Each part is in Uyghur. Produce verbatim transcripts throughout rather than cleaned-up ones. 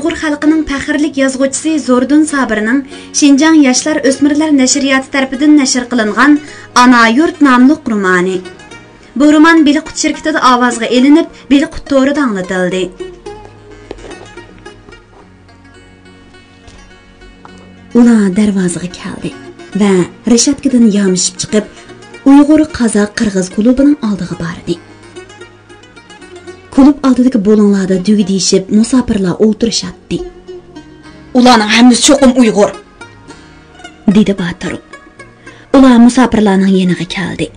ئۇيغۇر خەلقىنىڭ پەخىرلىك يازغۇچىسى زوردۇن سابىرنىڭ شىنجاڭ ياشلار ئۆسمۈرلەر نەشرىياتى تەرىپىدىن نەشر قىلىنغان ئانا يۇرت ناملىق رومانى. بۇ رومان بېلىققۇت شىركىتىدە ئاۋازغا ئېلىنىپ، بېلىققۇت تورىدا ئاڭلىتىلدى. ئۇلار دەرۋازىغا كەلدى ۋە رېشاتكىدىن يامىشىپ چىقىپ، ئۇيغۇر، قازاق، قىرغىز كۇلۇبىنىڭ ئالدىغا باردى. كۇلۇب ئالدىدىكى بۇلۇڭلاردا دۈگدىشىپ مۇساپىرلار ئولتۇرۇشاتتى. «ئۇلارنىڭ ھەممىسى چوقۇم ئۇيغۇر!» دېدى باتۇر. ئۇلار مۇساپىرلارنىڭ يېنىغا كەلدى.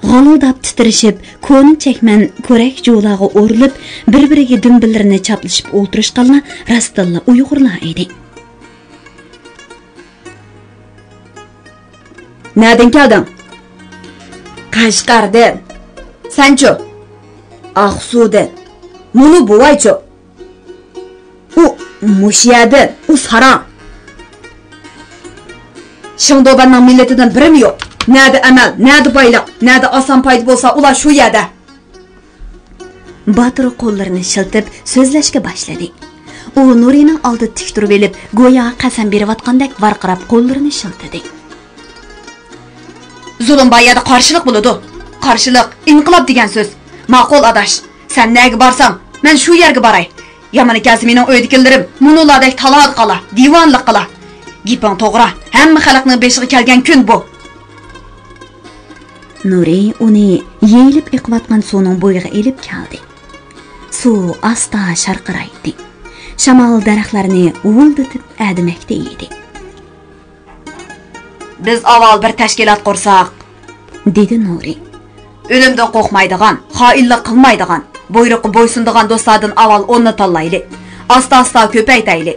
غۇلۇلداپ تىترىشىپ، كونا چەكمەن كۆرەك جۇۋىلارغا ئورىلىپ، بىر-بىرىگە دۈمبىلىرىنى چاپلىشىپ ئولتۇرۇشقانلار راستتىنلا ئۇيغۇرلار ئىدى. «نەدىن كەلدىڭ؟» «قەشقەردىن.» «سەنچۇ؟» «ئاقسۇدىن.» «مۇنۇ بوۋايچۇ؟» «ئۇ مۇشۇ يەردىن، ئۇ ساراڭ.» «شېڭدۇبەننىڭ مىللىتىدىن بىرىمۇ يوق. نەدە ئەمەل، نەدە بايلىق، نەدە ئاسان پايدا بولسا، ئۇلار شۇ يەردە.» باتۇر قوللىرىنى شىلتىپ سۆزلەشكە باشلىدى. ئۇ نۇرىنىڭ ئالدىدا تىك تۇرۇۋېلىپ، گويا قەسەم بېرىۋاتقاندەك ۋارقىراپ قوللىرىنى شىلتىدى. «زۇلۇم بار يەردە قارشىلىق بولىدۇ. قارشىلىق ئىنقىلاب دېگەن سۆز. ماقۇل ئاداش، سەن نەگە بارساڭ، مەن شۇ يەرگە باراي. يامىنى كەلسە مېنىڭ ئۆيدىكىلىرىم مۇنۇلاردەك تالادا قالا، دىۋانىلىق قىلا. گېپىڭ توغرا، ھەممە خەلقنىڭ بېشىغا كەلگەن كۈن بۇ.» نۇرى ئۇنى يېيىلىپ ئېقىۋاتقان سۇنىڭ بويىغا ئېلىپ كەلدى. سۇ ئاستا شارقىرايتتى. شامال دەرەخلەرنى ھۇۋۇلدىتىپ ئەدىمەكتە ئىدى. «بىز ئاۋۋال بىر تەشكىلات قۇرساق،» دېدى نۇرى. «ئۆلۈمدىن قورقمايدىغان، خائىنلىق قىلمايدىغان، بۇيرۇققا بويسۇنىدىغان دوستلاردىن ئاۋۋال ئوننى تاللايلى. ئاستا-ئاستا كۆپەيتەيلى.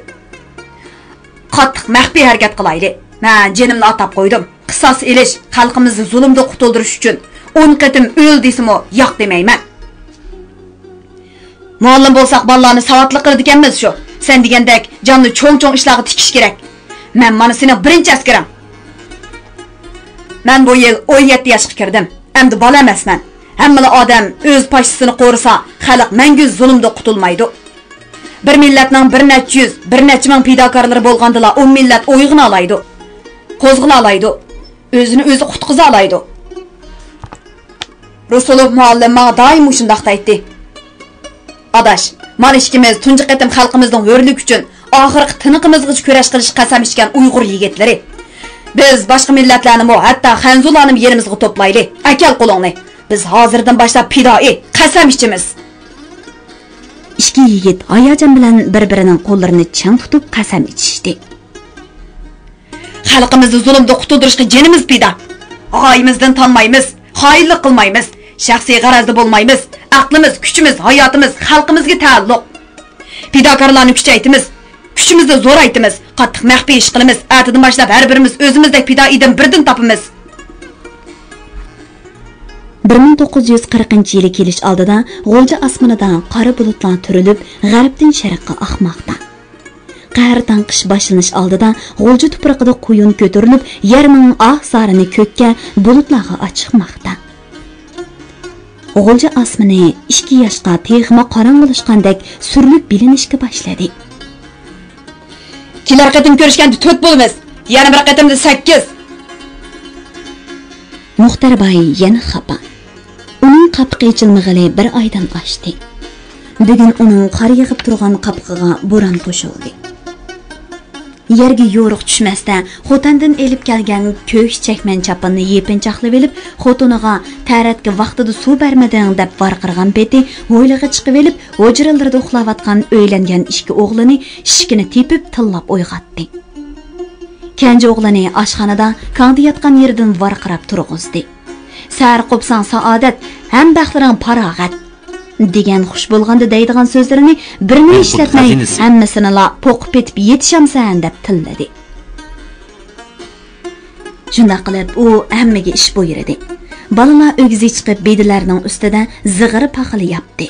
قاتتىق مەخپىي ھەرىكەت قىلايلى. مەن جېنىمنى ئاتاپ قويدۇم. قىساس ئېلىش، خەلقىمىزنى زۇلۇمدىن قۇتۇلدۇرۇش ئۈچۈن ئون قېتىم ئۆل دېسىمۇ ياق دېمەيمەن. مۇئەللىم بولساق، بالىلارنى ساۋاتلىق قىلىدىكەنمىز شۇ. سەن دېگەندەك جاننى چوڭ-چوڭ ئىشلارغا تىكىش كېرەك. مەن مانا سېنىڭ بىرىنچى ئەسكىرىڭ. مەن بۇ يىل ئون يەتتە ياشقا كىردىم. ئەمدى بالا ئەمەسمەن. ھەممىلا ئادەم ئۆز پاشىسىنى قورۇسا، خەلق مەڭگۈ زۇلۇمدىن قۇتۇلمايدۇ. بىر مىللەتنىڭ بىر نەچچە يۈز، بىر نەچچە مىڭ پىداكارلىرى بولغاندىلا، ئۇ مىللەت ئويغىنالايدۇ، قوزغىلالايدۇ، ئۆزىنى ئۆزى قۇتقۇزالايدۇ.» رۇسۇلوف مۇئەللىم ماڭا دائىم مۇشۇنداق دەيتتى: «ئاداش، مانا ئىككىمىز تۇنجى قېتىم خەلقىمىزنىڭ ھۆرلۈكى ئۈچۈن ئاخىرقى تىنىقىمىزغىچە كۈرەش قىلىشقا قەسەم ئىچكەن ئۇيغۇر يىگىتلىرى. بىز باشقا مىللەتلەرنىمۇ، ھەتتا خەنزۇلارنىمۇ يېنىمىزغا توپلايلى. ئەكەل قولۇڭنى. بىز ھازىردىن باشلاپ پىدائىي قەسەم ئىچىمىز.» ئىككى يىگىت ھاياجان بىلەن بىر-بىرىنىڭ قوللىرىنى چىڭ تۇتۇپ قەسەم ئىچىشتى. «خەلقىمىزنى زۇلۇمدىن قۇتۇلدۇرۇشقا جېنىمىز پىدا. غايىمىزدىن تانمايمىز، خائىنلىق قىلمايمىز، شەخسىي غەرەزدە بولمايمىز. ئەقلىمىز، كۈچىمىز، ھاياتىمىز خەلقىمىزگە تەئەللۇق. پىداكارلارنى كۈچەيتىمىز، كۈچىمىزنى زورايتىمىز، قاتتىق مەخپىي ئىش قىلىمىز. ئەتىدىن باشلاپ ھەر بىرىمىز ئۆزىمىزدەك پىدائىيدىن بىردىن تاپىمىز.» بىر مىڭ توققۇز يۈز قىرىقىنچى يىلى كېلىش ئالدىدا غۇلجا ئاسمىنىدا قارا بۇلۇتلار تۈرۈلۈپ، غەربتىن شەرققە ئاقماقتا. قەھرىتان قىش باشلىنىش ئالدىدا غۇلجا تۇپرىقىدا قۇيۇن كۆتۈرۈلۈپ، يەرنىڭ ئاھ-زارىنى كۆككە، بۇلۇتلارغا ئاچىقماقتا. غۇلجا ئاسمىنى ئىككى ياشقا تېخىمۇ قاراڭغۇلاشقاندەك سۈرۈلۈپ بىلىنىشكە باشلىدى. «كېلەر قېتىم كۆرۈشكەندە تۆت بولىمىز، يەنە بىر قېتىمدا سەككىز.» مۇختەر باي يەنە خاپا. ئۇنىڭ قاپىقى ئېچىلمىغىلى بىر ئايدىن ئاشتى. بۈگۈن ئۇنىڭ قار يېغىپ تۇرغان قاپىقىغا بوران قوشۇلدى. يەرگە يورۇق چۈشمەستە، خوتەندىن ئېلىپ كەلگەن كۆك چەكمەن چاپىنىنى يېپىنچاقلىۋېلىپ، خوتۇنىغا «تەرەتكە ۋاقتىدا سۇ بەرمىدىڭ» دەپ ۋارقىرىغان پېتى ھويلىغا چىقىۋېلىپ، ھۇجرىلىرىدا ئۇخلاۋاتقان ئۆيلەنگەن ئىككى ئوغلىنى ئىشىكىنى تېپىپ تىللاپ ئويغاتتى. كەنجى ئوغلىنى ئاشخانىدا كاڭدا ياتقان يېرىدىن ۋارقىراپ تۇرغۇزدى. «سەھەر قوپساڭ سائادەت، ھەم بەختلىرىڭ پاراغەت» دېگەن خۇش بولغاندا دەيدىغان سۆزلىرىنى بىرىنى ئىشلەتمەي، ھەممىسىنىلا «پوقۇپ پېتىپ يېتىشامسەن» دەپ تىللىدى. شۇنداق قىلىپ ئۇ ھەممىگە ئىش بۇيرۇدى. بالىلار ئۆگزە چىقىپ بېدىلەرنىڭ ئۈستىدە زىغىر پاخىل ياپتى.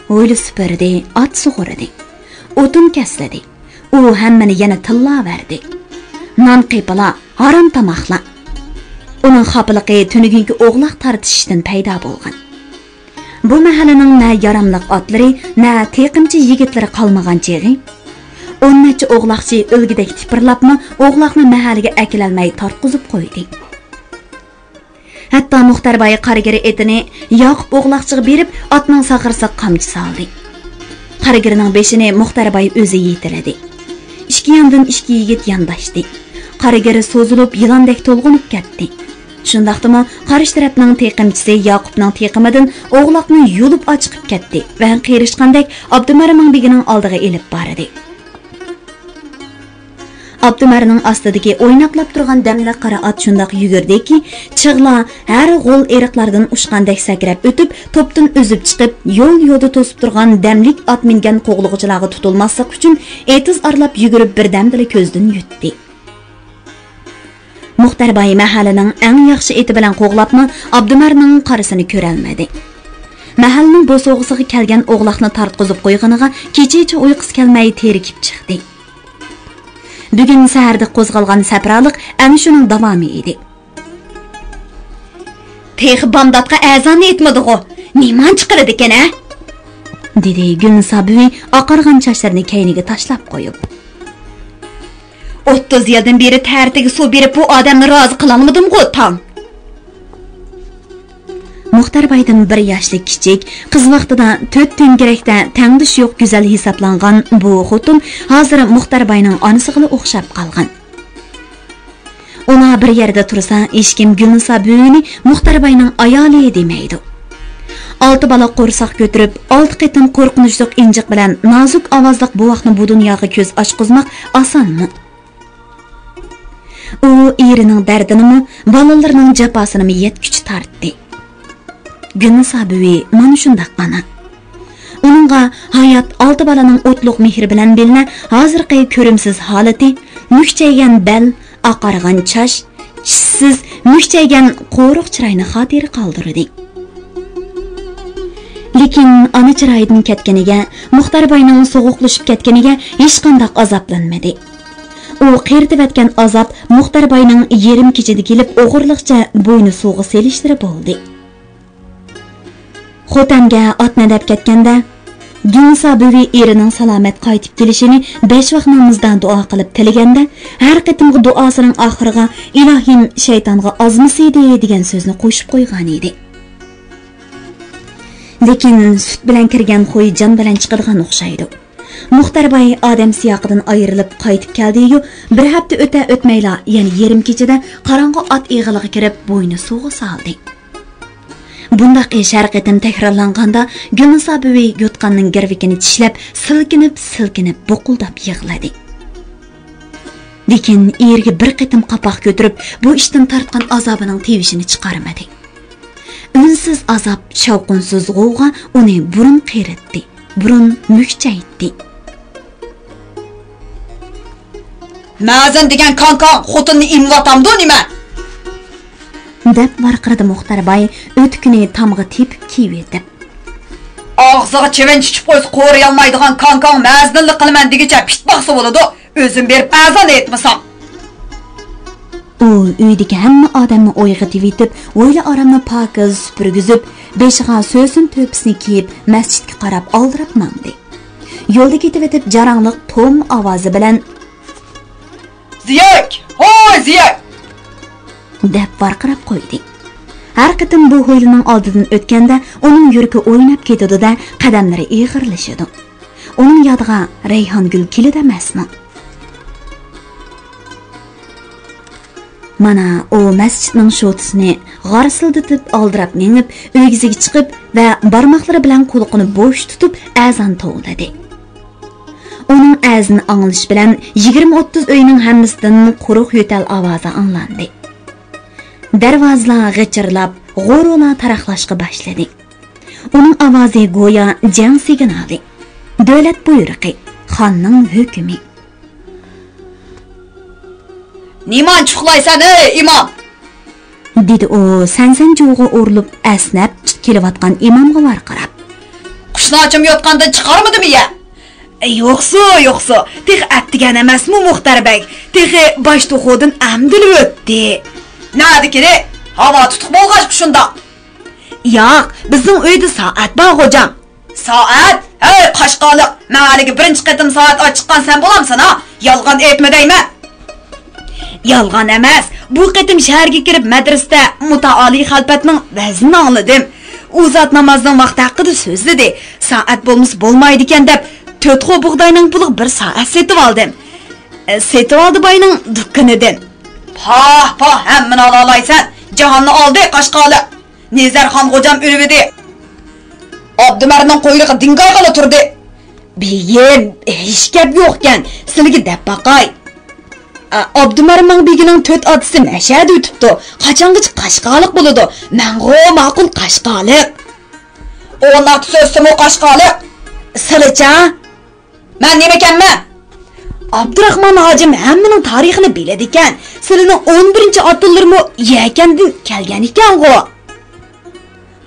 ھويلا سۈپۈردى، ئات سۇغۇردى. ئوتۇن كەسلىدى. ئۇ ھەممىنى يەنە تىللاۋەردى. نان قېپىلا، ھارام تاماقلا. ئۇنىڭ خاپىلىقى تۈنۈگۈنكى ئوغلاق تارتىشىشتىن پەيدا بولغان. بۇ مەھەللىنىڭ نە ياراملىق ئاتلىرى، نە تېقىمچى يىگىتلىرى قالمىغان چېغى، ئون نەچچە ئوغلاقچى ئۆلگۈدەك تىپىرلاپمۇ ئوغلاقنى مەھەللىگە ئەكېلەلمەي تارتقۇزۇپ قويدى. ھەتتا مۇختەر باي قارىگىرى ئېتىنى ياقۇپ ئوغلاقچىغا بېرىپ، ئاتنىڭ ساقىرىسىغا قامچا سالدى. قارىگىرىنىڭ بېشىنى مۇختەر باي ئۆزى يېتىلىدى. ئىككى ياندىن ئىككى يىگىت يانداشتى. قارىگىرى سوزۇلۇپ، يىلاندەك تولغىنىپ كەتتى. شۇنداقتىمۇ قارشى تەرەپنىڭ تېقىمچىسى ياقۇپنىڭ تېقىمىدىن ئوغلاقنى يۇلۇپ ئاچىقىپ كەتتى ۋە قېرىشقاندەك ئابدۇمەرىم بېگىنىڭ ئالدىغا ئېلىپ باردى. ئابدۇمەرىنىڭ ئاستىدىكى ئويناقلاپ تۇرغان دەملىك قارا ئات شۇنداق يۈگۈردىكى، چىغلا ھەر غول ئېرىقلاردىن ئۇچقاندەك سەكرەپ ئۆتۈپ، توپتىن ئۈزۈپ چىقىپ، يول-يولدا توسۇپ تۇرغان دەملىك ئات مىنگەن قوغلىغۇچىلارغا تۇتۇلماسلىق ئۈچۈن، ئېتىز ئارىلاپ يۈگۈرۈپ، بىردەمدىلا كۆزدىن يىتتى. مۇختەر باي مەھەللىنىڭ ئەڭ ياخشى ئېتى بىلەن قوغلاپمۇ، ئابدۇمەرىنىڭ قارىسىنى كۆرەلمىدى. مەھەللىنىڭ بوسۇغىسىغا كەلگەن ئوغلاقنى تارتقۇزۇپ قويغىنىغا كېچىچە ئۇيقۇسى كەلمەي تېرىكىپ چىقتى. بۈگۈن سەھەردە قوزغالغان سەپرالىق ئەنە شۇنىڭ داۋامى ئىدى. تېخى بامداتقا ئەزاننى ئېيتمىدىغۇ، نېمانچە قىلىدىكەن-ھە؟ دېدى گۈلنىسا بۈۋى ئاقارغان چاچلىرىنى كەينىگە تاشلاپ قويۇپ. ئوتتۇز يىلدىن بېرى تەرىتىگە سۇ بېرىپ، بۇ ئادەمنى رازى قىلالمىدىمغۇ، تاڭ! مۇختەر بايدىن بىر ياشلىق كىچىك، قىز ۋاقتىدا تۆت تۆڭگىرەكتە تەڭدىشى يوق گۈزەل ھېسابلانغان بۇ خوتۇن ھازىر مۇختەر باينىڭ ئانىسىغىلا ئوخشاپ قالغان. ئۇلار بىر يەردە تۇرسا، ھېچكىم گۈلنىسا بۈۋىنى مۇختەر باينىڭ ئايالى دېمەيدۇ. ئالتە بالا قورساق كۆتۈرۈپ، ئالتە قېتىم قورقۇنچلۇق ئىنجىق بىلەن نازۇك ئاۋازلىق بوۋاقنى بۇ دۇنياغا كۆز ئاچقۇزماق ئاسانمۇ؟ ئۇ ئېرىنىڭ دەردىنىمۇ، بالىلىرىنىڭ جاپاسىنىمۇ يەتكۈچە تارتتى. گۈلنىسا بۈۋى مانا شۇنداق ئانا. ئۇنىڭغا ھايات ئالتە بالىنىڭ ئوتلۇق مېھرى بىلەن بىللە، ھازىرقى كۆرۈمسىز ھالىتى، مۈكچەيگەن بەل، ئاقارغان چاچ، چىشسىز، مۈكچەيگەن قورۇق چىراينى خاتىرە قالدۇردى. لېكىن ئانا چىرايىدىن كەتكىنىگە، مۇختەر باينىڭ سوغۇقلىشىپ كەتكىنىگە ھېچقانداق ئازابلانمىدى. ئۇ قېرىتىۋەتكەن ئازاب مۇختەر باينىڭ يېرىم كېچىدە كېلىپ ئوغرىلىقچە بوينى سۇغا سېلىشلىرى بولدى. خوتەنگە ئاتنى دەپ كەتكەندە، گۈلنىسا بۈۋى ئېرىنىڭ سالامەت قايتىپ كېلىشىنى بەش ۋاق نامىزدا دۇئا قىلىپ تىلىگەندە، ھەر قېتىمقى دۇئاسىنىڭ ئاخىرىغا ئىلاھىم شەيتانغا ئازمىسىدى دېگەن سۆزنى قوشۇپ قويغانىدى. لېكىن سۈت بىلەن كىرگەن خوي جان بىلەن چىقىدىغان ئوخشايدۇ. مۇختەر باي ئادەم سىياقىدىن ئايرىلىپ قايتىپ كەلدىيۇ، بىر ھەپتە ئۆتە-ئۆتمەيلا، يەنە يېرىم كېچىدە قاراڭغۇ ئات ئېغىلىغا كىرىپ، بوينى سۇغا سالدى. بۇنداق ئىش ھەر قېتىم تەكرارلانغاندا، گۈلنىسا بۈۋى يوتقاننىڭ گىرۋىكىنى چىشلەپ، سىلكىنىپ-سىلكىنىپ، بۇقۇلداپ يىغلىدى. لېكىن ئېرىگە بىر قېتىم قاپاق كۆتۈرۈپ، بۇ ئىشتىن تارتقان ئازابىنىڭ تىۋىشىنى چىقارمىدى. ئۈنسىز ئازاب، شاۋقۇنسىز غوۋغا ئۇنى بۇرۇن قېرىتتى، بۇرۇن مۈكچەيتتى. مەزىن دېگەن كاڭكاڭ خوتۇننى ئېمىۋاتامدۇ نېمە؟ دەپ ۋارقىرىدى مۇختەر باي ئۆتۈكىنى تامغا تېپىپ كىيىۋېتىپ. ئاغزىغا چىۋىن چىچىپ قويسا قورۇيالمايدىغان كاڭكاڭ مەزىنلىك قىلىمەن دېگۈچە پىت باقسا بولىدۇ. ئۆزۈم بېرىپ ئەزان ئېيتمىسام. ئۇ ئۆيدىكى ھەممە ئادەمنى ئويغىتىۋېتىپ، ھويلا ئارامنى پاكىز سۈپۈرگۈزۈپ، بېشىغا سۆسۈن تۆپىسىنى كىيىپ، مەسچىتكە قاراپ ئالدىراپ ماڭدى. يولدا كېتىۋېتىپ جاراڭلىق توم ئاۋازى بىلەن، زىيەك! ھوي زىيەك! دەپ ۋارقىراپ قويدى. ھەر قېتىم بۇ ھويلىنىڭ ئالدىدىن ئۆتكەندە، ئۇنىڭ يۈرىكى ئويناپ كېتىدۇ-دە، قەدەملىرى ئېغىرلىشىدۇ. ئۇنىڭ يادىغا رەيھانگۈل كېلىدۇ ئەمەسمۇ؟ مانا، ئۇ مەسچىتنىڭ شوتىسىنى غارسىلدىتىپ، ئالدىراپ مېڭىپ، ئۆگزىگە چىقىپ ۋە بارماقلىرى بىلەن قۇلىقىنى بوش تۇتۇپ ئەزان توۋلىدى. ئۇنىڭ ئەزىنى ئاڭلىشى بىلەن يىگىرمە ئوتتۇز ئۆينىڭ ھەممىسىدىن قۇرۇق يۆتەل ئاۋازى ئاڭلاندى. دەرۋازىلار غىچىرلاپ، غورۇلار تاراقلاشقا باشلىدى. ئۇنىڭ ئاۋازى گويا جەڭ سىگنالى، دۆلەت بۇيرۇقى، خاننىڭ ھۆكمى. نېمانچە ئۇخلايسەن، ئەي ئىمام؟ دېدى ئۇ سەنسەنجۇغا ئۇرۇلۇپ ئەسنەپ كېلىۋاتقان ئىمامغا ۋارقىراپ. قۇشناچىم يوتقاندىن چىقارمىدىمۇ يە؟ يوقسۇ، يوقسۇ، تېخى ئەتىگەن ئەمەسمۇ مۇختەر بەگ؟ تېخى باش توخۇدىن ئەمدىلا ئۆتتى. نەدىكىنى؟ ھاۋا تۇتۇق بولغاچقا شۇنداق. ياق، بىزنىڭ ئۆيدە سائەت بار، غوجام. سائەت؟ ھەي، قاشقالىق! مەھەللىگە بىرىنچى قېتىم سائەت ئاچىققان سەن بولامسەن، ھا؟ يالغان ئېيتما دەيمەن! يالغان ئەمەس، بۇ قېتىم شەھەرگە كىرىپ مەدرىسىدە مۇتائالى خەلپەتنىڭ ۋەزنىنى ئاڭلىدىم. ئۇ زات نامازنىڭ ۋاقتى ھەققىدە سۆزلىدى. سائەت بولمىسا بولمايدىكەن دەپ، تۆت خو بۇغداينىڭ پۇلىغا بىر سائەت سېتىۋالدىم. ئە، سېتىۋالدى باينىڭ دۇكىنىدىن. پاھ، پاھ، ھەممىنى ئالالايسەن، جاھاننى ئالدى قاشقالىق. نېزەرخان غوجام ئۆلۈۋىدى. ئابدۇمەرنىڭ قۇيرۇقى دىڭگايغىلى تۇردى. بېگىم، ھېچ گەپ يوقكەن، سىلىگە دەپ باقاي. ئا، ئابدۇمەر مىڭبېگىنىڭ تۆت ئاتىسى مەشەدە ئۆتۈپتۇ. قاچانغىچە قاشقالىق بولىدۇ؟ مەنغۇ ماقۇل قاشقالىق. ئۇنداق سۆزسىمۇ قاشقالىق. سىلىچە؟ مەن نېمىكەنمەن؟ ئابدۇراخمان ھاجىم ھەممىنىڭ تارىخىنى بىلىدىكەن. سىلىنىڭ ئون بىرىنچى ئاتىلىرىمۇ يەكەندىن كەلگەن ئىكەنغۇ.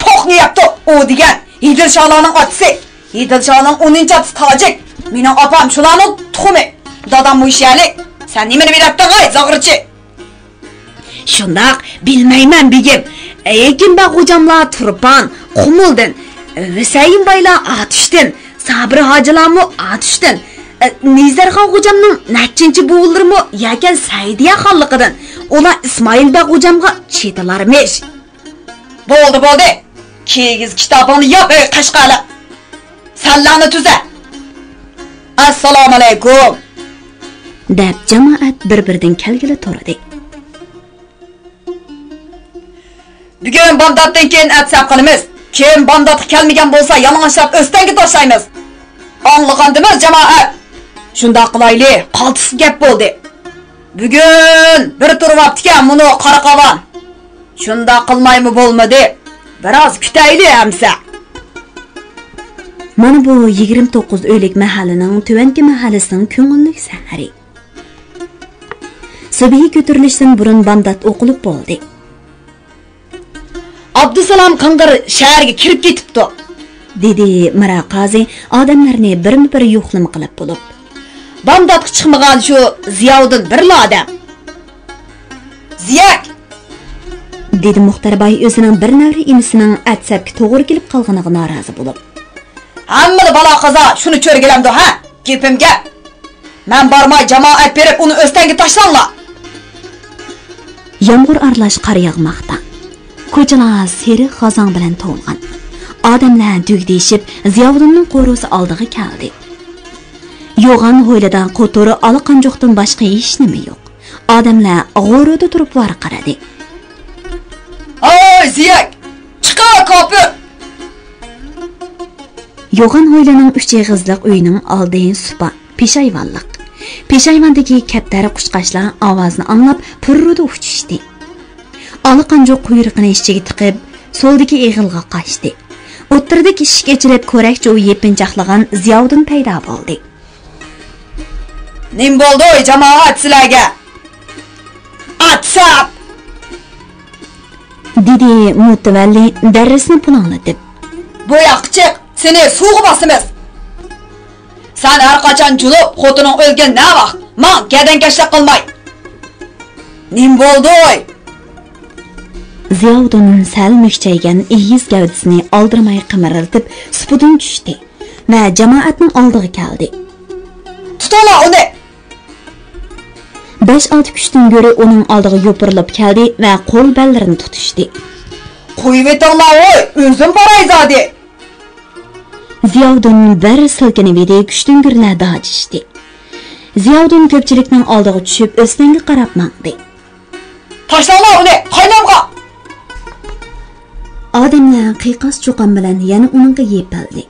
پوقنى يەپتۇ ئۇ دېگەن. ھېدىل شاھلارنىڭ ئاتىسى. ھېدىل شاھنىڭ ئونىنچى ئاتىسى تاجىك. مېنىڭ ئاپام شۇلارنىڭ تۇخۇمى. داداممۇ ھېشيەلىك. سەن نېمىنى بىلەتتىڭ، ھاي، زاغرىچى؟ شۇنداق، بىلمەيمەن، بېگىم. ھېكىم بەگ غوجاملار تۇرپان، قۇمۇلدىن، ھۈسەيىن بايلار ئاتۇشتىن، سابىر ھاجىلارمۇ ئاتۇشتىن. نېزەرخان غوجامنىڭ نەچچىنچى بوۋىلىرىمۇ يەكەن سەئىدىيە خانلىقىدىن. ئۇلار ئىسمائىل بەگ غوجامغا چېتىلارمىش. بولدى، بولدى. كىگىز كىتابىڭنى ياپ، ئەي قەشقەرلىق. سەللەڭنى تۈزە. ئەسسالامۇئەلەيكۇم. دەپ جامائەت بىر-بىرىدىن كەلگىلى تۇردى. بۈگۈن بامداتتىن كېيىن ئەتسەپ قىلىمىز. كىم بامداتقا كەلمىگەن بولسا، يالىڭاچلاپ ئۆستەڭگە تاشلايمىز. ئاڭلىغاندىمىز، جامائەت؟ شۇنداق قىلايلى، قالتىس گەپ بولدى. بۈگۈن بىر تۇرۇۋاپتىكەن مۇنۇ قاراقاۋان. شۇنداق قىلمايمۇ بولمىدى. بىراز كۈتەيلى ئەمسە. مانا بۇ يىگىرمە توققۇز ئۆيلۈك مەھەللىنىڭ تۆۋەنكى مەھەللىسىنىڭ كۆڭۈللۈك سەھىرى. سۈبھى كۆتۈرۈلۈشتىن بۇرۇن بامدات ئوقۇلۇپ بولدى. ئابدۇسالام قىڭغىر شەھەرگە كىرىپ كېتىپتۇ، دېدى مىرا قازى ئادەملەرنى بىرمۇ بىر يوقلىما قىلىپ بولۇپ. بامداتقا چىقمىغان شۇ زىياۋۇدۇن بىرلا ئادەم. زىيەك! دېدى مۇختەر باي ئۆزىنىڭ بىر نەۋرە ئىنىسىنىڭ ئەتسەپكە توغرا كېلىپ قالغىنىغا نارازى بولۇپ. ھەممىلا بالا-قازا شۇنى چۆرگىلەمدۇ، ھە؟ گېپىم گەپ. مەن بارماي جامائەت بېرىپ ئۇنى ئۆستەڭگە تاشلاڭلار. يامغۇر ئارىلاش قار ياغماقتا. كوچىلار سېرىق غازاڭ بىلەن تولغان. ئادەملەر دۈگدىشىپ زىياۋۇدۇننىڭ قورۇسى ئالدىغا كەلدى. يوغان ھويلىدا قوتۇر ئالا قانجۇقتىن باشقا ھېچنېمە يوق. ئادەملەر غورىدا تۇرۇپ ۋارقىرىدى. ھاي زىيەك! چىقار كاپىر! يوغان ھويلىنىڭ ئۈچ ئېغىزلىق ئۆيىنىڭ ئالدى سۇپا، پېشايۋانلىق. پېشايۋاندىكى كەپتەر قۇشقاچلار ئاۋازىنى ئاڭلاپ پۇررىدە ئۇچۇشتى. ئالا قانجۇق قۇيرۇقىنى ئىچىگە تىقىپ، سولدىكى ئېغىلغا قاچتى. ئوتتۇرىدىكى ئىشىك ئېچىلىپ، كورەكچە يېپىنچاقلىغان زىياۋۇدۇن پەيدا بولدى. نېمە بولدى جامائەت سىلەرگە؟ ئاتساپ! دېدى مۇتەۋەللى دەررىسىنى پۇلاڭلىتىپ. بۇ ياققا چىق، سېنى سۇغا باسىمىز. سەن ھەر قاچان جۇلۇپ، خوتۇنۇڭ ئۆلگەن نەۋاق، ماڭ گەدەنكەشلىك قىلماي. نېمە بولدى؟ زىياۋۇدۇن سەل مۈكچەيگەن ئېگىز گەۋدىسىنى ئالدىرىماي قىمىرلىتىپ سۇپىدىن چۈشتى ۋە جامائەتنىڭ ئالدىغا كەلدى. تۇتۇڭلار ئۇنى! بەش-ئالتە كۈچتۈڭگۈر ئۇنىڭ ئالدىغا يوپۇرۇلۇپ كەلدى ۋە قول بەللىرىنى تۇتۇشتى. قويۇۋېتىڭلار ۋوي، ئۆزۈم باراي زادى! زىياۋۇدۇن بىر سىلكىنىۋىدى، كۈچتۈڭگۈرلەر داجىشتى. زىياۋۇدۇن كۆپچىلىكنىڭ ئالدىغا چۈشۈپ ئۆستەڭگە قاراپ ماڭدى. تاشلاڭلار ئۇنى، قاينامغا! ئادەملەر قىيقاس-چۇقان بىلەن يەنە ئۇنىڭغا يېپىلدى.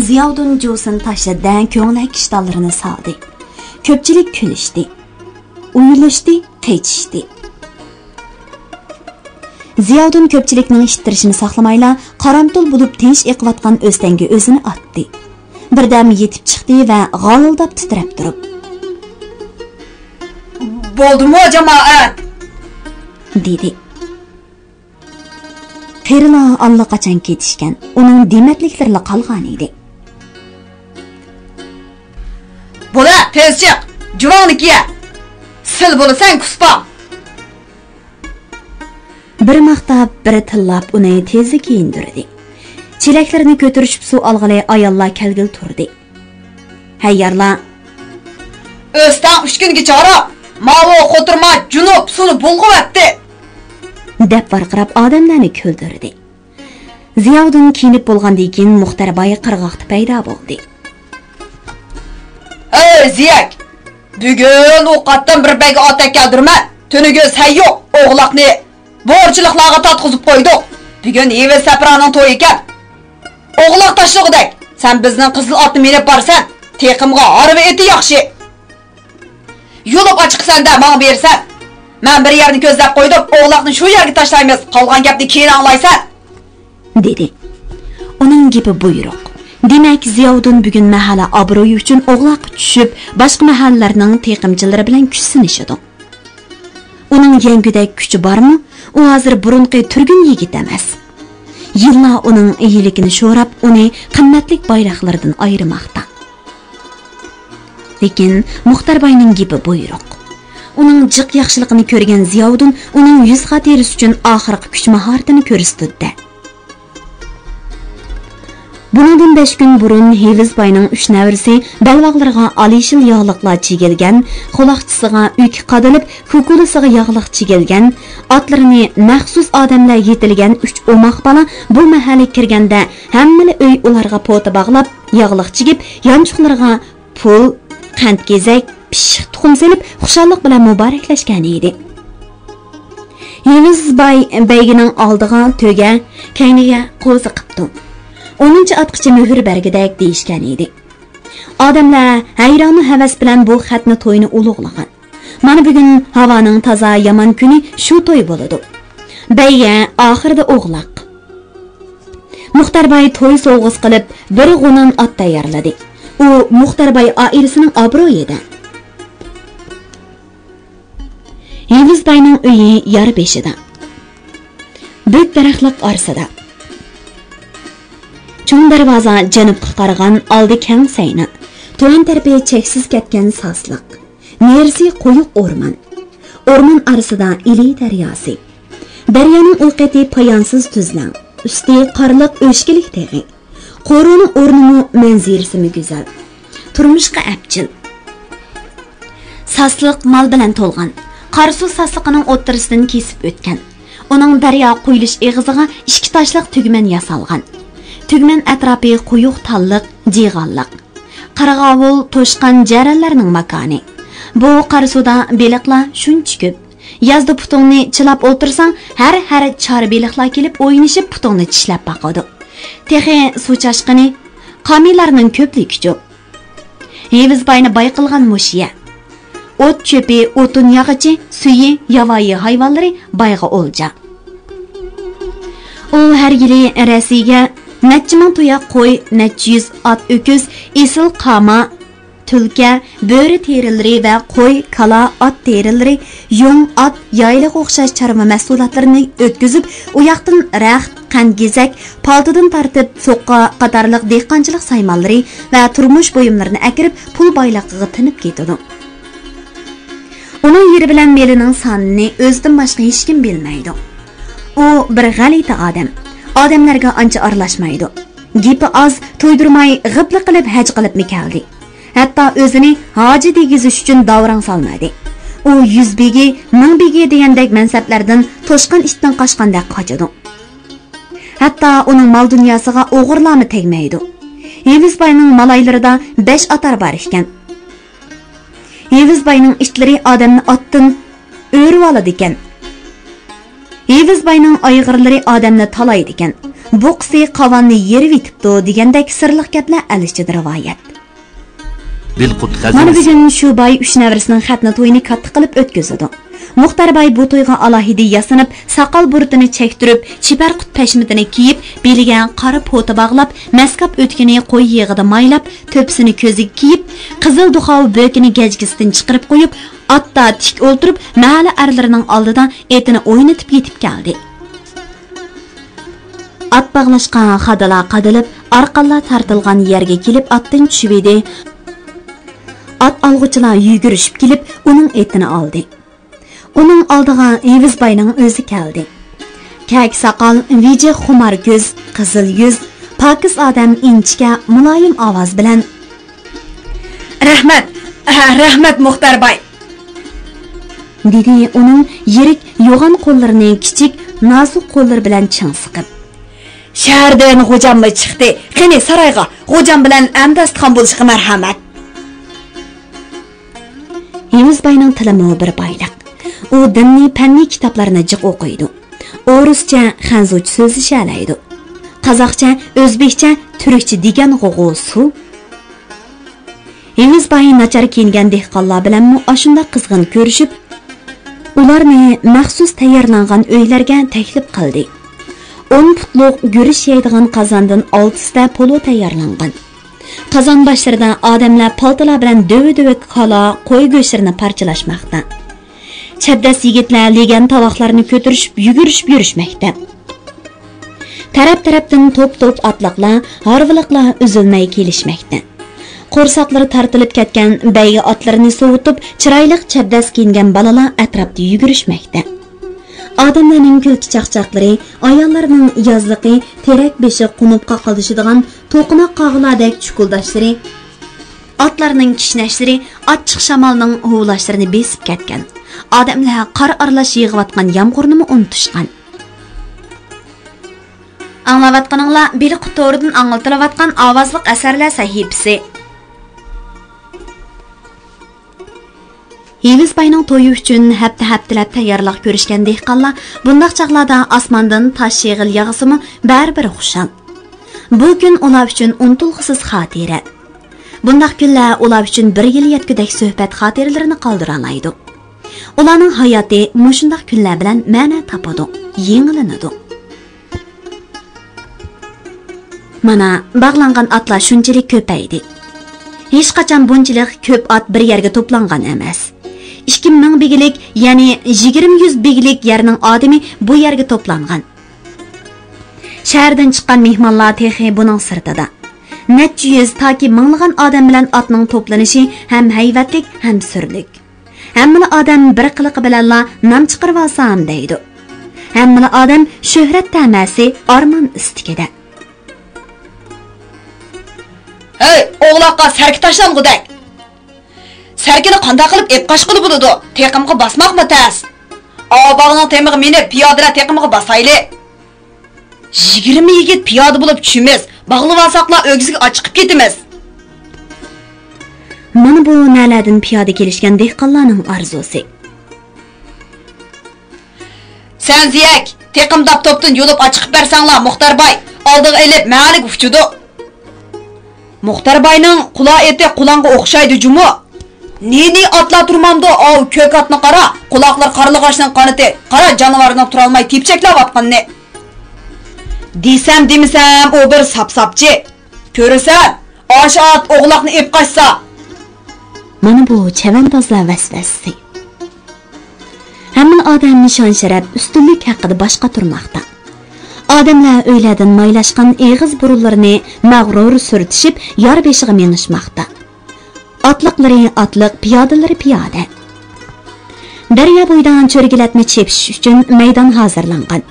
زىياۋۇدۇن جۇۋىسىنى تاشلىدى-دە، كۆڭلەك ئىشتانلىرىنى سالدى. كۆپچىلىك كۈلۈشتى. ئۇيىلىشتى، قېچىشتى. زىياۋۇدۇن كۆپچىلىكنىڭ ئىتتىرىشىنى ساقلىمايلا، قارامتۇل بولۇپ تىنچ ئېقىۋاتقان ئۆستەڭگە ئۆزىنى ئاتتى. بىردەم يېتىپ چىقتى ۋە غالىلداپ تىترەپ تۇرۇپ. بولدىمۇ جامائەت؟ دېدى. قېرىلار ئاللىقاچان كېتىشكەن، ئۇنىڭ دېمەتلىكلىرىلا قالغانىدى. بولە، تېز چىق، جۇۋاڭنى كىيە. سىل بولىسەن كۇسپاڭ. بىر ماختاپ، بىر تىللاپ ئۇنى تېزلا كىيىندۈردى. چېلەكلىرىنى كۆتۈرۈشۈپ سۇ ئالغىلى ئاياللار كەلگىلى تۇردى. ھەييارلار، «ئۆستەڭ ئۈچ كۈنگىچە ھاراپ، ماۋۇ قوتۇرما جۇنۇپ سۇنى بۇلغىۋەتتى!» دەپ ۋارقىراپ ئادەملەرنى كۈلدۈردى. زىياۋۇدۇن كىيىنىپ بولغاندىن كېيىن مۇختەر باي قىرغاقتا پەيدا بولدى. «ھەي، زىيەك! بۈگۈن ئۇ قاتتىن بىر بەگ ئات ئەكەلدۈرمەن. تۈنۈگۈن سەن يوق، ئوغلاقنى بورچىلىقلارغا تارتقۇزۇپ قويدۇق. بۈگۈن ھېۋىز سەپرانىڭ تويى ئىكەن. ئوغلاق تاشلىغۇدەك، سەن بىزنىڭ قىزىل ئاتنى مىنىپ بارىسەن، تېقىمغا ھارۋا ئېتى ياخشى. يۇلۇپ ئاچىقىسەن-دە، ماڭا بېرىسەن. مەن بىر يەرنى كۆزلەپ قويدۇم، ئوغلاقنى شۇ يەرگە تاشلايمىز، قالغان گەپنى كېيىن ئاڭلايسەن.» دېدى. ئۇنىڭ گېپى بۇيرۇق. دېمەك، زىياۋۇدۇن بۈگۈن مەھەللە ئابرۇيى ئۈچۈن ئوغلاققا چۈشۈپ، باشقا مەھەللىلەرنىڭ تېقىمچىلىرى بىلەن كۈچ سىنىشىدۇ. ئۇنىڭ يەڭگۈدەك كۈچى بارمۇ؟ ئۇ ھازىر بۇرۇنقى تۈرگۈن يىگىت ئەمەس. يىللار ئۇنىڭ ئىگىلىكىنى شوراپ، ئۇنى قىممەتلىك بايلىقلىرىدىن ئايرىماقتا. لېكىن مۇختەر باينىڭ گېپى بۇيرۇق. ئۇنىڭ جىق ياخشىلىقىنى كۆرگەن زىياۋۇدۇن ئۇنىڭ يۈز خاتىرىسى ئۈچۈن ئاخىرقى كۈچ ماھارىتىنى كۆرسىتىدۇ-دە. بۇنىڭدىن بەش كۈن بۇرۇن ھېۋىز باينىڭ ئۈچ نەۋرىسى بەلباغلىرىغا ئالىيشىل ياغلىقلار چىگىلگەن، قۇلاقچىسىغا ئۈكى قادىلىپ، كۇكۇلىسىغا ياغلىق چىگىلگەن، ئاتلىرىنى مەخسۇس ئادەملەر يېتىلگەن ئۈچ ئوماق بالا بۇ مەھەللىگە كىرگەندە، ھەممىلا ئۆي ئۇلارغا پوتا باغلاپ، ياغلىق چىگىپ، يانچۇقلىرىغا پۇل، قەنت-گېزەك، پىششىق تۇخۇم سېلىپ، خۇشاللىق بىلەن مۇبارەكلەشكەن ئىدى. ھېۋىز باي بەيگىنىڭ ئالدىغا تۆگە، كەينىگە قوزا قىپتۇ. ئونىنچى ئاتقىچە مۆھۈر بەرگۈدەك دېيىشكەن ئىدى. ئادەملەر ھەيرانۇ ھەۋەس بىلەن بۇ خەتنە تويىنى ئۇلۇغلىغان. مانا بۈگۈن ھاۋانىڭ تازا يامان كۈنى، شۇ توي بولىدۇ. بەيگە، ئاخىرىدا ئوغلاق. مۇختەر باي توي سوۋغىسى قىلىپ بىر غۇنان ئات تەييارلىدى. ئۇ مۇختەر باي ئائىلىسىنىڭ ئابرۇيى-دە. ھېۋىز باينىڭ ئۆيى يار بېشىدا. بۆك دەرەخلىك ئارىسىدا. چوڭ دەرۋازا جەنۇبقا قارىغان، ئالدى كەڭ سەينە. تۆۋەن تەرىپى چەكسىز كەتكەن ساسلىق. نېرىسى قويۇق ئورمان. ئورمان ئارىسىدا ئىلى دەرياسى. دەريانىڭ ئۇ قېتى پايانسىز تۈزلەڭ، ئۈستى قارلىق ئۆچكىلىك تېغى. قورۇنىڭ ئورنىمۇ، مەنزىرىسىمۇ گۈزەل. تۇرمۇشقا ئەپچىل. ساسلىق مال بىلەن تولغان. قاراسۇ ساسلىقىنىڭ ئوتتۇرىسىدىن كېسىپ ئۆتكەن. ئۇنىڭ دەريا قۇيۇلۇش ئېغىزىغا ئىككى تاشلىق تۈگمەن ياسالغان. تۈگمەن ئەتراپى قويۇق تاللىق، جىغانلىق. قىرغاۋۇل، توشقان، جەرەنلەرنىڭ ماكانى. بۇ قاراسۇدا بېلىقلار شۇنچە كۆپ. يازدا پۇتۇڭنى چىلاپ ئولتۇرساڭ، ھەر، ھەر چارە بېلىقلار كېلىپ ئوينىشىپ پۇتۇڭنى چىشلەپ باقىدۇ. تېخى سۇ چاشقىنى، قامىلارنىڭ كۆپلۈكىچۇ. ھېۋىز باينى باي قىلغان مۇشۇ يەر. ئوت چۆپى، ئوتۇن ياغىچى، سۈيى، ياۋايى ھايۋانلىرى بايغا ئولجا. ئۇ ھەر يىلى رەسىگە نەچچە مىڭ تۇياق قوي، نەچچە يۈز ئات ئۆكۈز، ئېسىل قاما، تۈلكە، بۆرە تېرىلىرى ۋە قوي، كالا، ئات تېرىلىرى، يۇڭ، ئات، يايلىغا ئوخشاش چارۋا مەھسۇلاتلىرىنى ئۆتكۈزۈپ، ئۇ ياقتىن رەخت، قەنت-گېزەك، پالتىدىن تارتىپ سوقا قاتارلىق دېھقانچىلىق سايمانلىرى ۋە تۇرمۇش بۇيۇملىرىنى ئەكىرىپ، پۇل بايلىقىغا تېنىپ كېتىدۇ. ئۇنىڭ يېرى بىلەن مېلىنىڭ سانىنى ئۆزىدىن باشقا ھېچكىم بىلمەيدۇ. ئۇ بىر غەلىتە ئادەم. ئادەملەرگە ئانچە ئارىلاشمايدۇ. گېپى ئاز، تۇيدۇرماي غىپلا قىلىپ ھەج قىلىپمۇ كەلدى. ھەتتا ئۆزىنى ھاجى دېگۈزۈش ئۈچۈن داۋراڭ سالمىدى. ئۇ يۈز بېگى، مىڭ بېگى دېگەندەك مەنسەپلەردىن توشقان ئىتتىن قاچقاندەك قاچىدۇ. ھەتتا ئۇنىڭ مال-دۇنياسىغا ئوغرىلارمۇ تەگمەيدۇ. ھېۋىز باينىڭ مالايلىرىدا بەش ئاتار بار ئىكەن. ھېۋىز باينىڭ ئىتلىرى ئادەمنى ئاتتىن ئۆرۈۋالىدىكەن. ھېۋىز باينىڭ ئايغىرلىرى ئادەمنى تالايدىكەن. بۇقىسى قاۋاننى يېرىۋېتىپتۇ دېگەندەك سىرلىق گەپلەر ئەل ئىچىدە رىۋايەت. دىلقۇت مانا غەزىنىسى. بۈگۈن شۇ باي ئۈچ نەۋرىسىنىڭ خەتنە تويىنى كاتتا قىلىپ ئۆتكۈزىدۇ. مۇختەر باي بۇ تويغا ئالاھىدە ياسىنىپ، ساقال بۇرۇتىنى چەكتۈرۈپ، چىپەر قۇت پەشمىتىنى كىيىپ، بېلىگە قارا پوتا باغلاپ، مەسكاپ ئۆتۈكىنى قوي يېغىدا مايلاپ، تۆپىسىنى كۆزىگە كىيىپ، قىزىل دۇخاۋا بۆكىنى گەجگىسىدىن چىقىرىپ قويۇپ، ئاتتا تىك ئولتۇرۇپ، مەھەللە ئەرلىرىنىڭ ئالدىدا ئېتىنى ئوينىتىپ يېتىپ كەلدى. ئات باغلاشقا خادىلار قادىلىپ، ئارقانلار تارتىلغان يەرگە كېلىپ ئاتتىن چۈشۈۋىدى. ئات ئالغۇچىلار يۈگۈرۈشۈپ كېلىپ، ئۇنىڭ ئېتىنى ئالدى. ئۇنىڭ ئالدىغا ئېۋىز باينىڭ ئۆزى كەلدى. كەك ساقال، ۋىجىك خۇمار كۆز، قىزىل يۈز، پاكىز ئادەم ئىنچىكە، مۇلايىم ئاۋاز بىلەن: «رەھمەت، ھە، رەھمەت، مۇختەر باي!» دېدى ئۇنىڭ يىرىك، يوغان قوللىرىنى كىچىك، نازۇك قوللىرى بىلەن چىڭ سىقىپ. «شەھەردىن غوجاممۇ چىقتى. قېنى، سارايغا، غوجام بىلەن ھەمداستىخان بولۇشقا مەرھەمەت.» ھېۋىز باينىڭ تىلىمۇ بىر بايلىق. ئۇ دىننى، پەننى، كىتابلارنى جىق ئوقۇيدۇ. ئورۇسچە، خەنزۇچە سۆزلىشەلەيدۇ. قازاقچە، ئۆزبېكچە، تۈركچە دېگەنغۇ سۇ. ھېۋىز باي ناچار كىيىنگەن دېھقانلار بىلەنمۇ ئاشۇنداق قىزغىن كۆرۈشۈپ، ئۇلارنى مەخسۇس تەييارلانغان ئۆيلەرگە تەكلىپ قىلدى. ئون پۇتلۇق گۈرۈچ يەيدىغان قازاندىن ئالتىسىدە پولۇ تەييارلانغان. قازان باشلىرىدا ئادەملەر پالتىلار بىلەن دۆۋە-دۆۋە كالا، قوي گۆشلىرىنى پارچىلاشماقتا. چەبدەس يىگىتلەر لېگەن تاۋاقلارنى كۆتۈرۈشۈپ، يۈگۈرۈشۈپ يۈرۈشمەكتە. تەرەپ-تەرەپتىن توپ-توپ ئاتلىقلار، ھارۋىلىقلار ئۈزۈلمەي كېلىشمەكتە. قورساقلىرى تارتىلىپ كەتكەن بەيگە ئاتلىرىنى سوۋۇتۇپ، چىرايلىق چەبدەس كىيىنگەن بالىلار ئەتراپتا يۈگۈرۈشمەكتە. ئادەملەرنىڭ كۈلكە-چاقچاقلىرى، ئاياللارنىڭ يازلىقى تېرەك بېشىغا قونۇپ قاقىلدىشىدىغان توقۇماق قاغىلاردەك چۇكۇلداشلىرى، ئاتلارنىڭ كىشنەشلىرى ئاچچىق شامالنىڭ ھۇۋلاشلىرىنى بېسىپ كەتكەن. ئادەملەر قار ئارىلاش يېغىۋاتقان يامغۇرنىمۇ ئۇنتۇشقان. ئاڭلاۋاتقىنىڭلار بېلىققا تورىدىن ئاڭلىتىلىۋاتقان ئاۋازلىق ئەسەرلەر سەھىپىسى. ھېۋىز باينىڭ تويى ئۈچۈن ھەپتە-ھەپتىلەپ تەييارلىق كۆرۈشكەن دېھقانلار بۇنداق چاغلاردا ئاسماندىن تاش يېغىل ياغسىمۇ بەرىبىر خۇشال. بۇ كۈن ئۇلار ئۈچۈن ئۇنتۇلغۇسىز خاتىرە. بۇنداق كۈنلەر ئۇلار ئۈچۈن بىر يىل يەتكۈدەك سۆھبەت خاتىرىلىرىنى قالدۇرالايدۇ. ئۇلارنىڭ ھاياتى مۇشۇنداق كۈنلەر بىلەن مەنە تاپىدۇ، يېڭىلىنىدۇ. مانا، باغلانغان ئاتلار شۇنچىلىك كۆپەيدى. ھېچقاچان بۇنچىلىك كۆپ ئات بىر يەرگە توپلانغان ئەمەس. ئىككى مىڭ بېگىلىك، يەنى يىگىرمە يۈز بېگىلىك يەرنىڭ ئادىمى بۇ يەرگە توپلانغان. شەھەردىن چىققان مېھمانلار تېخى بۇنىڭ سىرتىدا. نەچچە يۈز تاكى مىڭلىغان ئادەم بىلەن ئاتنىڭ توپلىنىشى ھەم ھەيۋەتلىك، ھەم سۈرلۈك. ھەممىلا ئادەم بىر قىلىقى بىلەنلا نام چىقىرىۋالسام دەيدۇ. ھەممىلا ئادەم شۆھرەت تەمەسى، ئارمان ئىستىكىدە. ھەي، ئوغلاققا سەركە تاشلانغۇدەك! سەركىنى قانداق قىلىپ ئېلىپ قاچقىلى بولىدۇ؟ تېقىمغا باسماقمۇ تەس؟ ئاۋۇ باغنىڭ تېمىغا مىنىپ، پىيادىلا تېقىمغا باسايلى. يىگىرمە يىگىت پىيادە بولۇپ چۈشىمىز، باغلىۋالساقلا ئۆگزىگە ئاچىقىپ كېتىمىز. مانا بۇ نەلەردىن پىيادە كېلىشكەن دېھقانلارنىڭ ئارزۇسى. سەن زىيەك، تېقىمداپ توپتىن يولۇپ ئاچىقىپ بەرسەڭلار، مۇختەر باي ئالدىغا ئېلىپ مەھەللىگە ئۇچىدۇ. مۇختەر باينىڭ قۇلا ئېتى قۇلانغا ئوخشايدۇ جۇمۇ. نى-نى ئاتلار تۇرمامدۇ، ئاۋۇ كۆك ئاتنى قارا، قۇلاقلىرى قارلىغاچنىڭ قانىتى، قارا جانىۋارنىڭ تۇرالماي تېپچەكلەۋاتقىنىنى. دېسەم دېمىسەم ئۇ بىر ساپساپچى. كۆرىسەن، ئاشۇ ئات ئوغلاقنى ئېپ قاچسا. مانا بۇ چەۋەندازلار ۋەسۋەسىسى. ھەممىلا ئادەم شان-شەرەپ، ئۈستۈنلۈك ھەققىدە باش قاتۇرماقتا. ئادەملەر ئۆيلەردىن مايلاشقان ئېغىز بۇرۇنلىرىنى مەغرۇر سۈرتۈشۈپ، يار بېشىغا مېڭىشماقتا. ئاتلىقلىرى ئاتلىق، پىيادىلىرى پىيادە. دەريا بويىدا چۆرگىلەتنى چېپىش ئۈچۈن مەيدان ھازىرلانغان.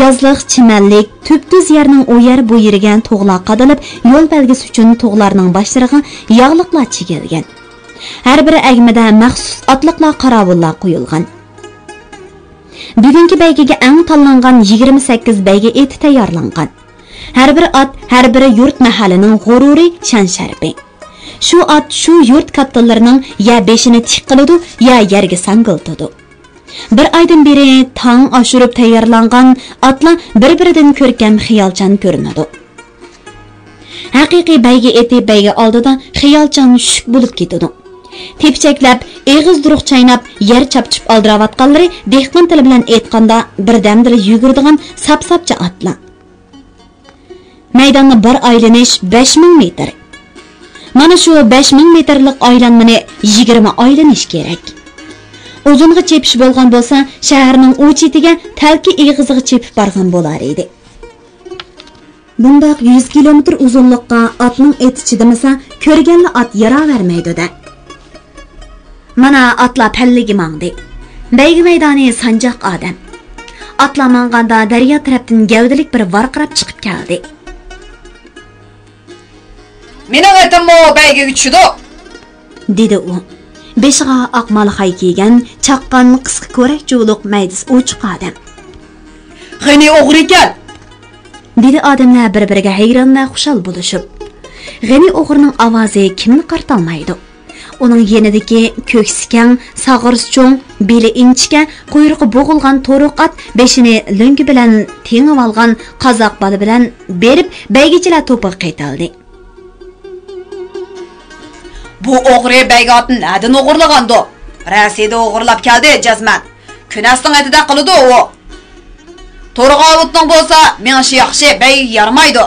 يازلىق، چىمەنلىك، تۈپتۈز يەرنىڭ ئۇ يەر بۇ يېرىگە توغلار قادىلىپ، يول بەلگىسى ئۈچۈن توغلارنىڭ باشلىرىغا ياغلىقلار چىگىلگەن. ھەر بىر ئەگمىدە مەخسۇس ئاتلىقلار، قاراۋۇللار قويۇلغان. بۈگۈنكى بەيگىگە ئەڭ تاللانغان يىگىرمە سەككىز بەيگە ئېتى تەييارلانغان. ھەر بىر ئات ھەر بىر يۇرت مەھەللىنىڭ غۇرۇرى، شان-شەرىپى. شۇ ئات شۇ يۇرت كاتتىلىرىنىڭ يا بېشىنى تىك قىلىدۇ، يا يەرگە ساڭگىلىتىدۇ. بىر ئايدىن بېرى تاڭ ئاشۇرۇپ تەييارلانغان ئاتلار بىر-بىرىدىن كۆركەم، خىيالچان كۆرۈنىدۇ. ھەقىقىي بەيگە ئېتى بەيگە ئالدىدا خىيالچان شۈك بولۇپ كېتىدۇ. تېپچەكلەپ، ئېغىز-دۇرۇق چايناپ، يەر چاپچۇپ ئالدىراۋاتقانلىرى، دېھقان تىلى بىلەن ئېيتقاندا، بىردەمدىلا يۈگۈرىدىغان ساپساپچە ئاتلار. مەيداننى بىر ئايلىنىش بەش مىڭ مېتىر. مانا شۇ بەش مىڭ مېتىرلىق ئايلانمىنى يىگىرمە ئايلىنىش كېرەك. ئۇزۇنغا چېپىش بولغان بولسا، شەھەرنىڭ ئۇ چېتىگە تەلكە ئېغىزىغا چېپىپ بارغان بولار ئىدى. بۇنداق يۈز كىلومېتىر ئۇزۇنلۇققا ئاتنىڭ ئېتى چىدىمىسا، كۆرگەنلا ئات ياراۋەرمەيدۇ-دە. مانا ئاتلار پەللىگە ماڭدى. بەيگە مەيدانى سانجاق ئادەم. ئاتلار ماڭغاندا دەريا تەرەپتىن گەۋدىلىك بىر ۋارقىراپ چىقىپ كەلدى. مېنىڭ ئېتىممۇ بەيگىگە چۈشىدۇ، دېدى ئۇ. بېشىغا ئاق مالىخاي كىيگەن، چاققان، قىسقا كۆرەك جۇۋىلىق مەيدىسى ئوچۇق ئادەم. غېنى ئوغرى ئىكەن، دېدى ئادەملەر بىر-بىرىگە ھەيران ۋە خۇشال بولۇشۇپ. غېنى ئوغرىنىڭ ئاۋازى كىمنى قارىتالمايدۇ؟ ئۇنىڭ يېنىدىكى كۆكسى كەڭ، ساغرىسى چوڭ، بېلى ئىنچىكە، قۇيرۇقى بوغۇلغان تورۇق ئات بېشىنى لۆڭگە بىلەن تېڭىۋالغان قازاق بالا بىلەن بېرىپ بەيگىچىلەر توپىغا قېتىلدى. بۇ ئوغرى بەيگە ئاتنى نەدىن ئوغرىلىغاندۇ؟ رەسىدە ئوغرىلاپ كەلدى، جەزمەن. كۈنەسنىڭ ئېتىدەك قىلىدۇ ئۇ. تورغاۋۇتنىڭ بولسا مېڭىشى ياخشى، بەيگىگە يارىمايدۇ.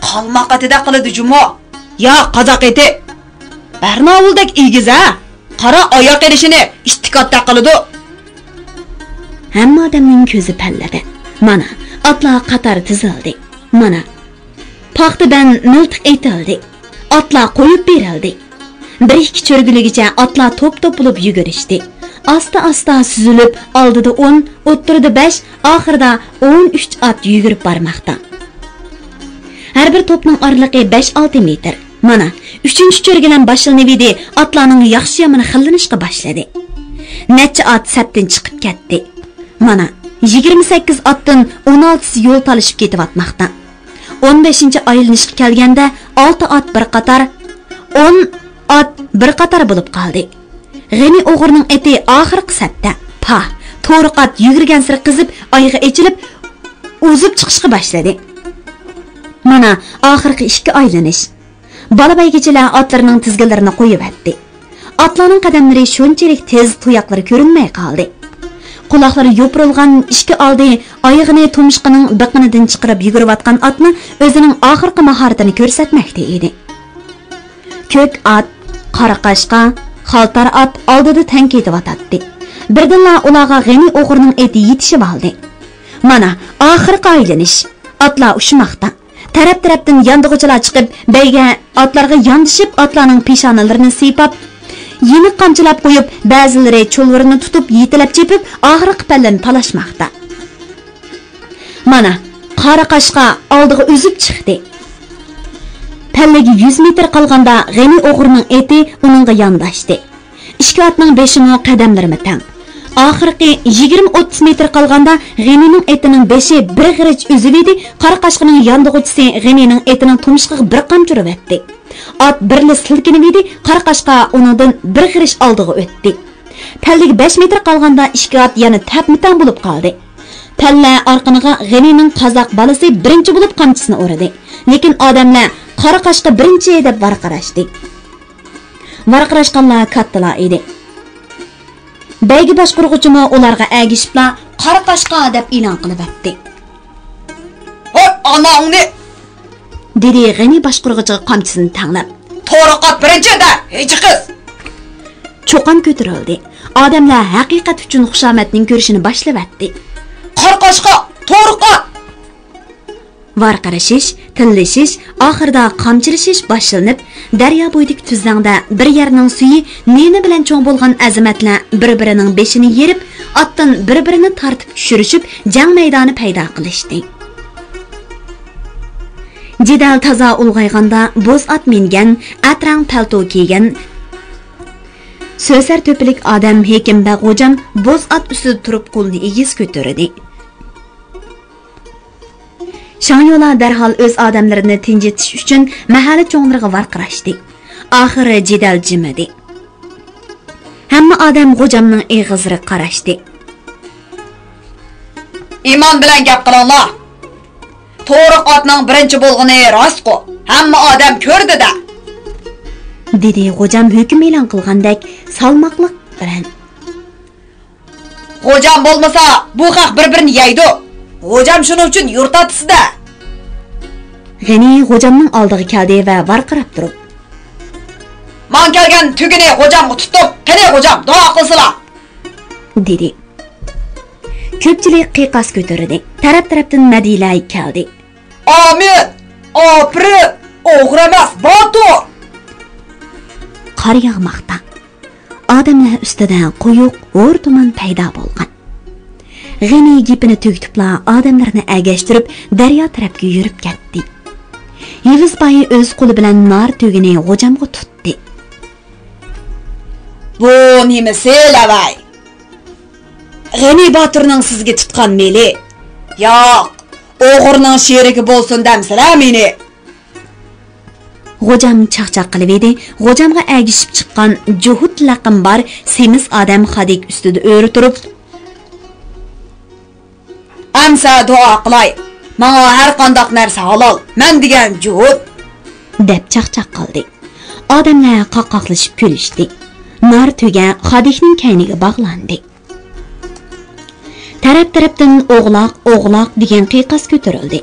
قالماق ئېتىدەك قىلىدۇ جۇمۇ. يا قازاق ئېتى. بەرناۋۇلدەك ئېگىز ھە. قارا ئاياق ئېلىشىنى ئىتتىكاتتەك قىلىدۇ. ھەممە ئادەمنىڭ كۆزى پەللىدە. مانا، ئاتلار قاتار تىزىلدى. مانا، پاختا بەن مىلتىق ئېتىلدى. ئاتلار قويۇپ بېرىلدى. بىر-ئىككى چۆرگۈلىگىچە ئاتلار توپ-توپ بولۇپ يۈگۈرۈشتى. ئاستا-ئاستا سۈزۈلۈپ، ئالدىدا ئون، ئوتتۇرىدا بەش، ئاخىرىدا ئون ئۈچ ئات يۈگۈرۈپ بارماقتا. ھەر بىر توپنىڭ ئارىلىقى بەش-ئالتە مېتىر. مانا، ئۈچىنچى چۆرگىلەم باشلىنىۋىدى، ئاتلارنىڭ ياخشى-يامىنى خىللىنىشقا باشلىدى. نەچچە ئات سەپتىن چىقىپ كەتتى. مانا، يىگىرمە سەككىز ئاتتىن ئون ئالتىسى يول تالىشىپ كېتىۋاتماقتا. ئون بەشىنچى ئايلىنىشقا كەلگەندە، ئالتە ئات بىر قاتار، ئون ئات بىر قاتار بولۇپ قالدى. غېنى ئوغرىنىڭ ئېتى ئاخىرقى سەپتە. پاھ، تورۇق ئات يۈگۈرگەنسېرى قىزىپ، ئايىغى ئېچىلىپ، ئۇزۇپ چىقىشقا باشلىدى. مانا، ئاخىرقى ئىككى ئايلىنىش. بالا بەيگىچىلەر ئاتلىرىنىڭ تىزگىنلىرىنى قويۇۋەتتى. ئاتلارنىڭ قەدەملىرى شۇنچىلىك تېز، تۇياقلىرى كۆرۈنمەي قالدى. قۇلاقلىرى يوپۇرۇلغان ئىككى ئالدى ئايىغىنى تۇمشۇقىنىڭ بېقىنىدىن چىقىرىپ يۈگۈرۈۋاتقان ئاتنى ئۆزىنىڭ ئاخىرقى ماھارىتىنى كۆرسەتمەكتە ئىدى. كۆك ئات، قارا قاشقا، خالتار ئات ئالدىدا تەڭ كېتىۋاتاتتى. بىردىنلا ئۇلارغا غېنى ئوغرىنىڭ ئېتى يېتىشىۋالدى. مانا، ئاخىرقى ئايلىنىش. ئاتلار ئۇچماقتا. تەرەپ-تەرەپتىن ياندىغۇچىلار چىقىپ، بەيگە ئاتلارغا ياندىشىپ، ئاتلارنىڭ پېشانىلىرىنى سىيپاپ، يېنىك قامچىلاپ قويۇپ، بەزىلىرى چۇلۋۇرىنى تۇتۇپ، يېتىلەپ چېپىپ، ئاخىرقى پەللىنى تالاشماقتا. مانا، قارا قاشقا ئالدىغا ئۈزۈپ چىقتى. پەللىگە يۈز مېتىر قالغاندا، غېنى ئوغرىنىڭ ئېتى ئۇنىڭغا يانداشتى. ئىككى ئاتنىڭ بېشىمۇ، قەدەملىرىمۇ تەڭ. ئاخىرقى يىگىرمە ئوتتۇز مېتىر قالغاندا، غېنىنىڭ ئېتىنىڭ بېشى بىر غېرىچ ئۈزۈۋىدى، قارا قاشقىنىڭ ياندىغۇچىسى غېنىنىڭ ئېتىنىڭ تۇمشۇقىغا بىر قامچا ئۇرۇۋەتتى. ئات بىرلا سىلكىنىۋىدى، قارا قاشقا ئۇنىڭدىن بىر غېرىچ ئالدىغا ئۆتتى. پەللىگە بەش مېتىر قالغاندا، ئىككى ئات يەنە تەپمۇتەڭ بولۇپ قالدى. پەللە ئارقىنىغا غېنىنىڭ قازاق بالىسى بىرىنچى بولۇپ قامچىسىنى ئۇردى. لېكىن ئادەملەر «قارا قاشقا بىرىنچى» دەپ ۋارقىراشتى. ۋارقىراشقانلار كاتتىلار ئىدى. بەيگە باشقۇرغۇچىمۇ ئۇلارغا ئەگىشىپلا «قارا قاشقا» دەپ ئېلان قىلىۋەتتى. «ھوي، ئاناڭنى!» دېدى غېنى باشقۇرغۇچىغا قامچىسىنى تەڭلەپ. «تورۇق ئات بىرىنچى دە، ھىجى قىز!» چۇقان كۆتۈرۈلدى. ئادەملەر ھەقىقەت ئۈچۈن خۇشامەتنىڭ كۈرىشىنى باشلىۋەتتى. «قارا قاشقا، تورۇق ئات!» ۋارقىرىشىش، تىللىشىش، ئاخىرىدا قامچىلىشىش باشلىنىپ، دەريا بويىدىكى تۈزلەڭدە بىر يەرنىڭ سۈيى نېنە بىلەن چوڭ بولغان ئەزىمەتلەر بىر-بىرىنىڭ بېشىنى يېرىپ، ئاتتىن بىر-بىرىنى تارتىپ چۈشۈرۈشۈپ، جەڭ مەيدانى پەيدا قىلىشتى. جېدەل تازا ئۇلغايغاندا، بوز ئات مىنگەن، ئەتراڭ پەلتو كىيگەن، سۆسەر تۆپىلىك ئادەم ھېكىم بەگ غوجام بوز ئات ئۈستىدە تۇرۇپ قولىنى ئېگىز كۆتۈردى. شاڭيولار دەرھال ئۆز ئادەملىرىنى تىنجىتىش ئۈچۈن مەھەللە چوڭلىرىغا ۋارقىراشتى. ئاخىرى جېدەل جىمىدى. ھەممە ئادەم غوجامنىڭ ئېغىزلىرىغا قاراشتى. ئىمان بىلەن گەپ قىلىڭلار. تورۇق ئاتنىڭ بىرىنچى بولغىنى راستقۇ، ھەممە ئادەم كۆردى-دە، دېدى غوجام ھۆكۈم ئېلان قىلغاندەك سالماقلىق بىلەن. غوجام بولمىسا، بۇ خەق بىر-بىرىنى يەيدۇ. غوجام شۇنىڭ ئۈچۈن يۇرت ئاتىسى-دە. غېنى غوجامنىڭ ئالدىغا كەلدى ۋە ۋارقىراپ تۇرۇپ. ماڭا كەلگەن تۆگىنى غوجامغا تۇتتۇم. قېنى غوجام، دۇئا قىلسىلا، دېدى. كۆپچىلىك قىيقاس كۆتۈردى. تەرەپ-تەرەپتىن مەدھىيەلەر كەلدى. ئامىن! ئاپىرىن! ئوغرى ئەمەس، باتۇر! قار ياغماقتا. ئادەملەر ئۈستىدە قويۇق ھور تۇمان پەيدا بولغان. غېنى گېپىنى تۈگىتىپلا ئادەملىرىنى ئەگەشتۈرۈپ دەريا تەرەپكە يۈرۈپ كەتتى. ھېۋىز باي ئۆز قولى بىلەن نار تۆگىنى غوجامغا تۇتتى. بۇ نېمىسى، لەۋەي؟ غېنى باتۇرنىڭ سىزگە تۇتقان مېلى؟ ياق، ئوغرىنىڭ شېرىكى بولسۇن دەمسىلە مېنى؟ غوجام چاقچاق قىلىۋىدى. غوجامغا ئەگىشىپ چىققان جوھۇت لەقىمى بار سېمىز ئادەم خادىك ئۈستىدە ئۆرە تۇرۇپ، ئەمسە دۇئا قىلاي. ماڭا ھەر قانداق نەرسە ھالال. مەن دېگەن جوھۇت. دەپ چاقچاق قىلدى. ئادەملەر قاقاقلىشىپ كۈلۈشتى. نار تۆگە خادىكنىڭ كەينىگە باغلاندى. تەرەپ-تەرەپتىن «ئوغلاق، ئوغلاق» دېگەن قىيقاس كۆتۈرۈلدى.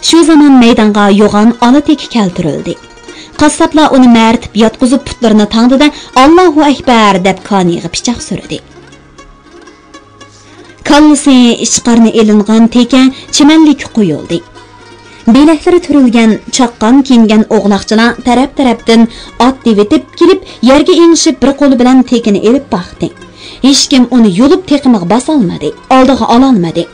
شۇ زامان مەيدانغا يوغان ئالا تېكە كەلتۈرۈلدى. قاسساپلار ئۇنى مەرىتىپ ياتقۇزۇپ پۇتلىرىنى تاڭدى-دە، «ئاللاھۇ ئەكبەر» دەپ كانىيىغا پىچاق سۈردى. كاللىسى، ئىچ قارنى ئېلىنغان تېكە چىمەنلىككە قويۇلدى. بىلەكلىرى تۈرۈلگەن، چاققان كىيىنگەن ئوغلاقچىلار تەرەپ-تەرەپتىن ئات دېۋىتىپ كېلىپ، يەرگە ئېڭىشىپ، بىر قولى بىلەن تېكىنى ئېلىپ باقتى. ھېچكىم ئۇنى يۇلۇپ تېقىمىغا باسالمىدى، ئالدىغا ئالالمىدى.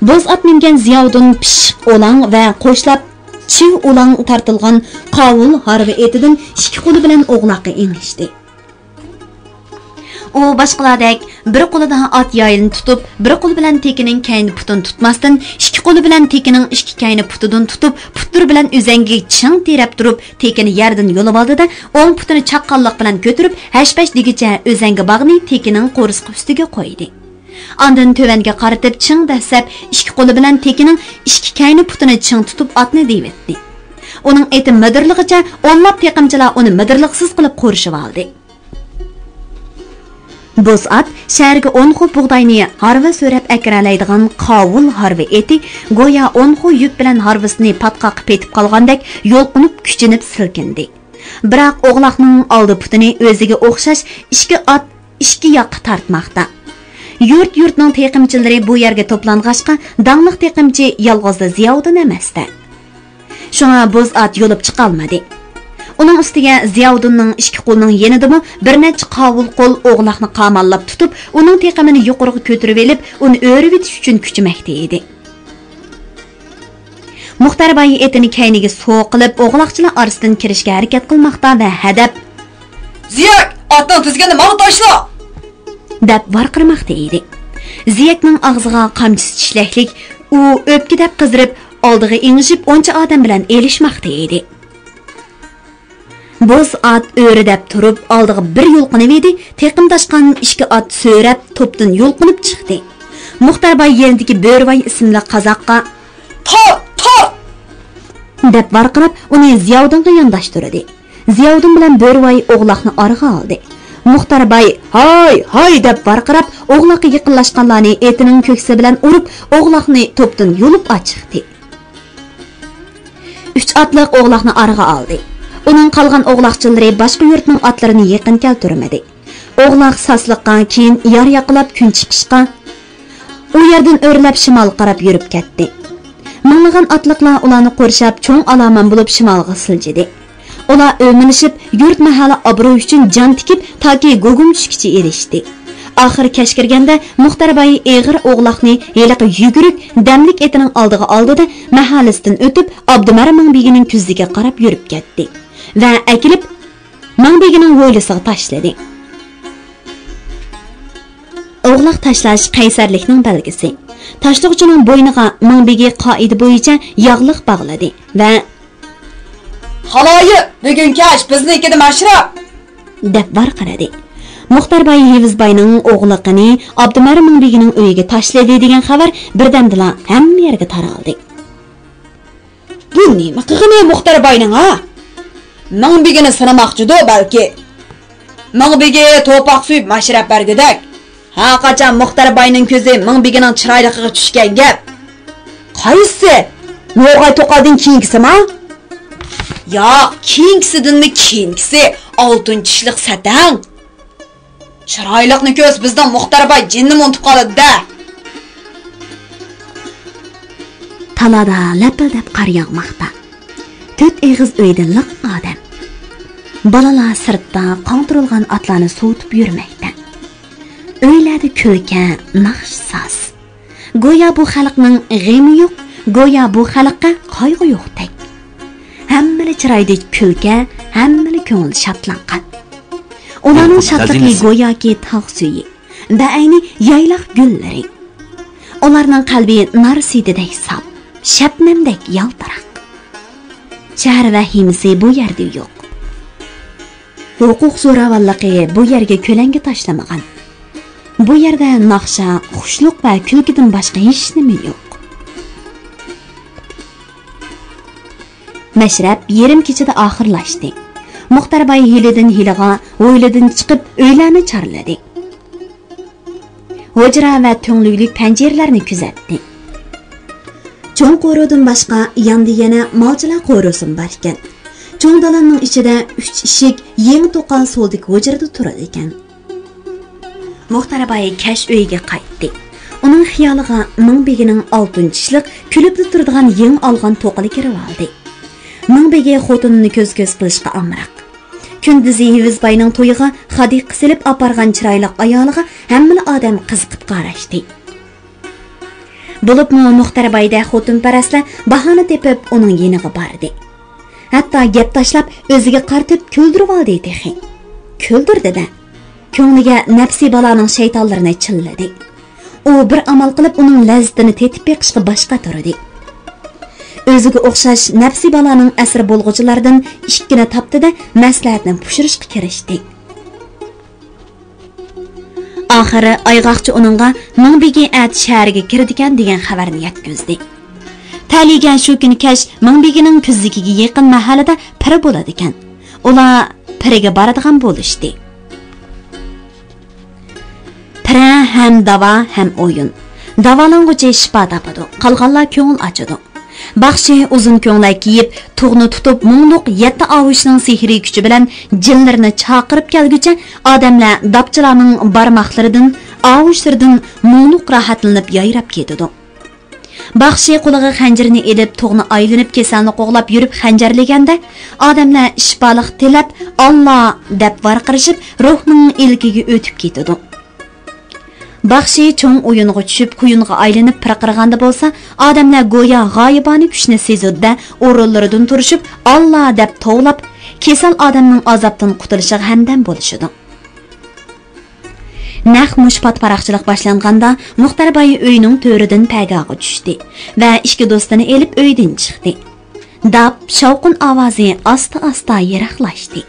بوز ئات مىنگەن زىياۋۇدۇن پىششىق ئولاڭ ۋە قوشلاپ چىۋ ئولاڭ تارتىلغان قاۋۇل ھارۋا ئېتىدىن ئىككى قولى بىلەن ئوغلاققا ئېڭىشتى. ئۇ باشقىلاردەك بىر قولىدا ئات يايىنى تۇتۇپ، بىر قولى بىلەن تېكىنىڭ كەينى پۇتىنى تۇتماستىن، ئىككى قولى بىلەن تېكىنىڭ ئىككى كەينى پۇتىدىن تۇتۇپ، پۇتلىرى بىلەن ئۆزەڭگىگە چىڭ تىرەپ تۇرۇپ، تېكىنى يەردىن يۇلۇۋالدى-دە، ئوڭ پۇتىنى چاققانلىق بىلەن كۆتۈرۈپ، ھەش-پەش دېگۈچە ئۆزەڭگە باغنى تېكىنىڭ قورسىقى ئۈستىگە قويدى. ئاندىن تۆۋەنگە قارىتىپ چىڭ دەسسەپ، ئىككى قولى بىلەن تېكىنىڭ ئىككى كەينى پۇتىنى چىڭ تۇتۇپ، ئاتنى دېۋىتتى. ئۇنىڭ ئېتى مىدىرلىغىچە ئونلاپ تېقىمچىلار ئۇنى مىدىرلىغۇسىز قىلىپ قورشىۋالدى. بوز ئات شەھەرگە ئون خو بۇغداينى ھارۋا سۆرەپ ئەكىرەلەيدىغان قاۋۇل ھارۋا ئېتى گويا ئون خو يۈك بىلەن ھارۋىسىنى پاتقاققا پېتىپ قالغاندەك يۇلقۇنۇپ، كۈچىنىپ سىلكىندى. بىراق ئوغلاقنىڭ ئالدى پۇتىنى ئۆزىگە ئوخشاش ئىككى ئات ئىككى ياققا تارتماقتا. يۇرت-يۇرتنىڭ تېقىمچىلىرى بۇ يەرگە توپلانغاچقا، داڭلىق تېقىمچى يالغۇزلا زىياۋۇدۇن ئەمەستە. شۇڭا بوز ئات يولۇپ چىقالمىدى. ئۇنىڭ ئۈستىگە زىياۋۇدۇننىڭ ئىككى قولىنىڭ يېنىدىمۇ بىر نەچچە قاۋۇل قول ئوغلاقنى قاماللاپ تۇتۇپ، ئۇنىڭ تېقىمىنى يۇقىرىغا كۆتۈرۈۋېلىپ، ئۇنى ئۆرۈۋېتىش ئۈچۈن كۈچىمەكتە ئىدى. مۇختەر باي ئېتىنى كەينىگە سوقۇلۇپ، ئوغلاقچىلار ئارىسىدىن كىرىشكە ھەرىكەت قىلماقتا ۋە ھەدەپ، «زىيەك، ئاتنىڭ تىزگىنىنى ماڭا تاشلا!» دەپ ۋارقىرىماقتا ئىدى. زىيەكنىڭ ئاغزىغا قامچىسى چىشلەكلىك، ئۇ ئۆپكە دەپ قىزىرىپ، ئالدىغا ئېڭىشىپ، ئونچە ئادەم بىلەن ئېلىشماقتا ئىدى. بوز ئات ئۆرە دەپ تۇرۇپ، ئالدىغا بىر يۇلقۇنۇۋىدى، تېقىمداشقان ئىككى ئات سۆرەپ، توپتىن يۇلقۇنۇپ چىقتى. مۇختەر باي يېنىدىكى بۆرىۋاي ئىسىملىك قازاققا، «تارت، تارت!» دەپ ۋارقىراپ، ئۇنى زىياۋۇدۇنغا يانداشتۇردى. زىياۋۇدۇن بىلەن بۆرىۋاي ئوغلاقنى ئارىغا ئالدى. مۇختەر باي «ھاي، ھاي!» دەپ ۋارقىراپ، ئوغلاققا يېقىنلاشقانلارنى ئېتىنىڭ كۆكسى بىلەن ئۇرۇپ، ئوغلاقنى توپتىن يۇلۇپ ئاچىقتى. ئۈچ ئاتلىق ئوغلاقنى ئارىغا ئالدى. ئۇنىڭ قالغان ئوغلاقچىلىرى باشقا يۇرتنىڭ ئاتلىرىنى يېقىن كەلتۈرمىدى. ئوغلاق ساسلىققا، كېيىن يار ياقىلاپ كۈن چىقىشقا، ئۇ يەردىن ئۆرلەپ شىمالغا قاراپ يۈرۈپ كەتتى. مىڭلىغان ئاتلىقلار ئۇلارنى قورشاپ، چوڭ ئالامان بولۇپ شىمالغا سىلجىدى. ئۇلار ئۆمىلىشىپ، يۇرت مەھەللە ئابرۇيى ئۈچۈن جان تىكىپ، تاكى گۇگۇم چۈشكىچە ئېلىشتى. ئاخىرى كەچ كىرگەندە، مۇختەر باي ئېغىر ئوغلاقنى ھېلىقى يۈگۈرۈك، دەملىك ئېتىنىڭ ئالدىغا ئالدى-دە، مەھەللىسىدىن ئۆتۈپ، ئابدۇمەر مىڭبېگىنىڭ كۆزىگە قاراپ يۈرۈپ كەتتى ۋە ئەكېلىپ، مىڭبېگىنىڭ ھويلىسىغا تاشلىدى. ئوغلاق تاشلاش قەيسەرلىكنىڭ بەلگىسى. تاشلىغۇچىنىڭ بوينىغا مىڭبېگى قائىدە بويىچە ياغلىق باغلىدى ۋە، «خالايىق، بۈگۈن كەچ بىزنىڭكىدە مەشرەپ!» دەپ ۋارقىرىدى. مۇختەر باي ھېۋىز باينىڭ ئوغلىقىنى ئابدۇمەر مىڭبېگىنىڭ ئۆيىگە تاشلىدى دېگەن خەۋەر بىردەمدىلا ھەممە يەرگە تارالدى. «بۇ نېمە قىلغىنى مۇختەر باينىڭ، ھە؟ مىڭبېگىنى سىنىماقچىدۇ بەلكى. مىڭبېگى توپاق سۆيۈپ مەشرەپ بەرگۈدەك. ھە، قاچان مۇختەر باينىڭ كۆزى مىڭبېگىنىڭ چىرايلىقىغا چۈشكەن گەپ.» «قايسىسى؟ نوغاي توقالدىن كېيىنكىسىما؟» «ياق، كېيىنكىسىدىنمۇ كېيىنكىسى، ئالتۇن چىشلىق سەتەڭ.» «چىرايلىقنى كۆرسە بىزنىڭ مۇختەر باي جېنىنىمۇ ئۇنتۇپ قالىدۇ-دە.» تالادا لەپىلدەپ قار ياغماقتا. تۆت ئېغىز ئۆيدە لىق ئادەم. بالىلار سىرتتا قاڭتۇرۇلغان ئاتلارنى سوۋۇتۇپ يۈرمەكتە. ئۆيلەردە كۈلكە، ناخشا، ساز. گويا بۇ خەلقنىڭ غېمى يوق، گويا بۇ خەلققە قايغۇ يوقتەك. ھەممىلا چىرايدا كۈلكە، ھەممىلا كۆڭۈل شادلانغان. ئۇلارنىڭ شادلىقى گوياكى تاغ سۈيى، بەئەينى يايلاق گۈللىرى. ئۇلارنىڭ قەلبى نار سۈيىدەك ساپ، شەبنەمدەك يالتىراق. شەھەر ۋەھىمىسى بۇ يەردە يوق. ھوقۇق زوراۋانلىقى بۇ يەرگە كۆلەڭگە تاشلىمىغان. بۇ يەردە ناخشا، خۇشلۇق ۋە كۈلكىدىن باشقا ھېچنېمە يوق. مەشرەپ يېرىم كېچىدە ئاخىرلاشتى. مۇختەر باي ھىيلىدىن ھىيلىغا، ھويلىدىن چىقىپ ئۆيلەرنى چارلىدى. ھۇجرا ۋە تۈڭلۈكلۈك پەنجىرىلەرنى كۆزەتتى. چوڭ قورۇدىن باشقا ياندا يەنە مالچىلار قورۇسىمۇ بار ئىكەن. چوڭ دالاننىڭ ئىچىدە ئۈچ ئىشىك يېڭى توقۇلغان سولدىكى ھۇجرىدا تۇرىدىكەن. مۇختەر باي كەچ ئۆيىگە قايتتى. ئۇنىڭ خىيالىغا مىڭ بېگىنىڭ ئالتۇن چىشلىق كۈلۈپلا تۇرىدىغان يېڭى ئالغان توقىلى كىرىۋالدى. مىڭ بېگى خوتۇنىنى كۆز-كۆز قىلىشقا ئامراق. كۈندۈزى ھېۋىز باينىڭ تويىغا خادىققا سېلىپ ئاپارغان چىرايلىق ئايالىغا ھەممىلا ئادەم قىزىقىپ قاراشتى. بولۇپمۇ مۇختەر بايدەك خوتۇنپەرەسلەر باھانە تېپىپ ئۇنىڭ يېنىغا باردى. ھەتتا گەپ تاشلاپ ئۆزىگە قارىتىپ كۈلدۈرۈۋالدى تېخى. كۈلدۈردى-دە. كۆڭلىگە نەپسى بالانىڭ شەيتانلىرىنى چىللىدى. ئۇ بىر ئامال قىلىپ ئۇنىڭ لەززىتىنى تېتىپ بېقىشقا باش قاتۇردى. ئۆزىگە ئوخشاش نەپسى بالانىڭ ئەسىرى بولغۇچىلاردىن ئىككىنى تاپتى-دە، مەسلىھەتنى پۇشۇرۇشقا كىرىشتى. ئاخىرى ئايغاقچى ئۇنىڭغا مىڭ بېگى ئەتە شەھەرگە كىرىدىكەن دېگەن خەۋەرنى يەتكۈزدى. تەلىيىگە شۇ كۈنى كەچ مىڭ بېگىنىڭ كۈزلۈكىگە يېقىن مەھەللىدە پىرى بولىدىكەن. ئۇلار پىرىگە بارىدىغان بولۇشتى. پىرە ھەم داۋا ھەم ئويۇن. داۋالانغۇچى شىپا تاپىدۇ، قالغانلار كۆڭۈل ئاچىدۇ. باخشى ئۇزۇن كۆڭلەك كىيىپ، تۇغنى تۇتۇپ، مۇڭلۇق يەتتە ئاۋۇشنىڭ سېھرىي كۈچى بىلەن جىنلىرىنى چاقىرىپ كەلگۈچە، ئادەملەر داپچىلارنىڭ بارماقلىرىدىن، ئاۋۇشلىرىدىن مۇڭلۇق راھەتلىنىپ يايراپ كېتىدۇ. باخشى قولىغا خەنجىرىنى ئېلىپ، تۇغنى ئايلىنىپ، كېسەلنى قوغلاپ يۈرۈپ خەنجەرلىگەندە، ئادەملەر شىپالىق تىلەپ، «ئاللا!» دەپ ۋارقىرىشىپ، روھنىڭ ئىلكىگە ئۆتۈپ كېتىدۇ. باخشى چوڭ ئويۇنغا چۈشۈپ، قۇيۇنغا ئايلىنىپ پىرقىرىغاندا بولسا، ئادەملەر گويا غايىبانە كۈچنى سېزىدۇ-دە، ئورۇنلىرىدىن تۇرۇشۇپ، «ئاللا!» دەپ توۋلاپ، كېسەل ئادەمنىڭ ئازابتىن قۇتۇلۇشىغا ھەمدەم بولۇشىدۇ. نەق مۇشۇ پاتىپاراقچىلىق باشلانغاندا، مۇختەر باي ئۆينىڭ تۆرىدىن پەگاغا چۈشتى ۋە ئىككى دوستىنى ئېلىپ ئۆيدىن چىقتى. داپ، شاۋقۇن ئاۋازى ئاستا-ئاستا يىراقلاشتى.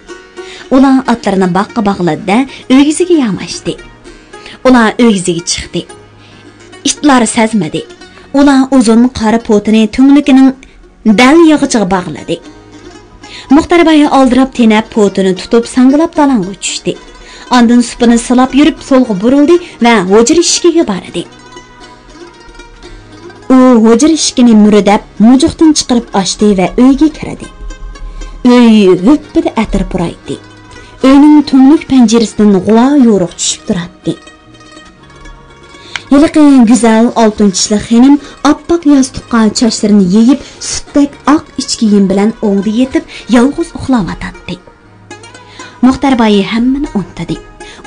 ئۇلار ئاتلىرىنى باغقا باغلىدى-دە، ئۆگزىگە ياماشتى. ئۇلار ئۆگزىگە چىقتى. ئىتلار سەزمىدى. ئۇلار ئۇزۇن قارا پوتىنى تۈڭلۈكىنىڭ دەل ياغىچىغا باغلىدى. مۇختەر باي ئالدىراپ تېنەپ، پوتىنى تۇتۇپ، ساڭگىلاپ دالانغا چۈشتى. ئاندىن سۇپىنى سىلاپ يۈرۈپ، سولغا بۇرۇلدى ۋە ھۇجرا ئىشىكىگە باردى. ئۇ ھۇجرا ئىشىكىنى مۈرۈدەپ، مۇجۇقتىن چىقىرىپ ئاچتى ۋە ئۆيگە كىردى. ئۆي ھۈپپىدە ئەتىر پۇرايتتى. ئۆينىڭ تۈڭلۈك پەنجىرىسىدىن غۇۋا يورۇق چۈشۈپ تۇراتتى. ھېلىقى گۈزەل ئالتۇن چىشلىق خېنىم ئاپئاق ياستۇققا چاچلىرىنى يېيىپ، سۈتتەك ئاق ئىچ كىيىم بىلەن ئوڭدا يېتىپ، يالغۇز ئۇخلاۋاتاتتى. مۇختەر باي ھەممىنى ئۇنتۇدى.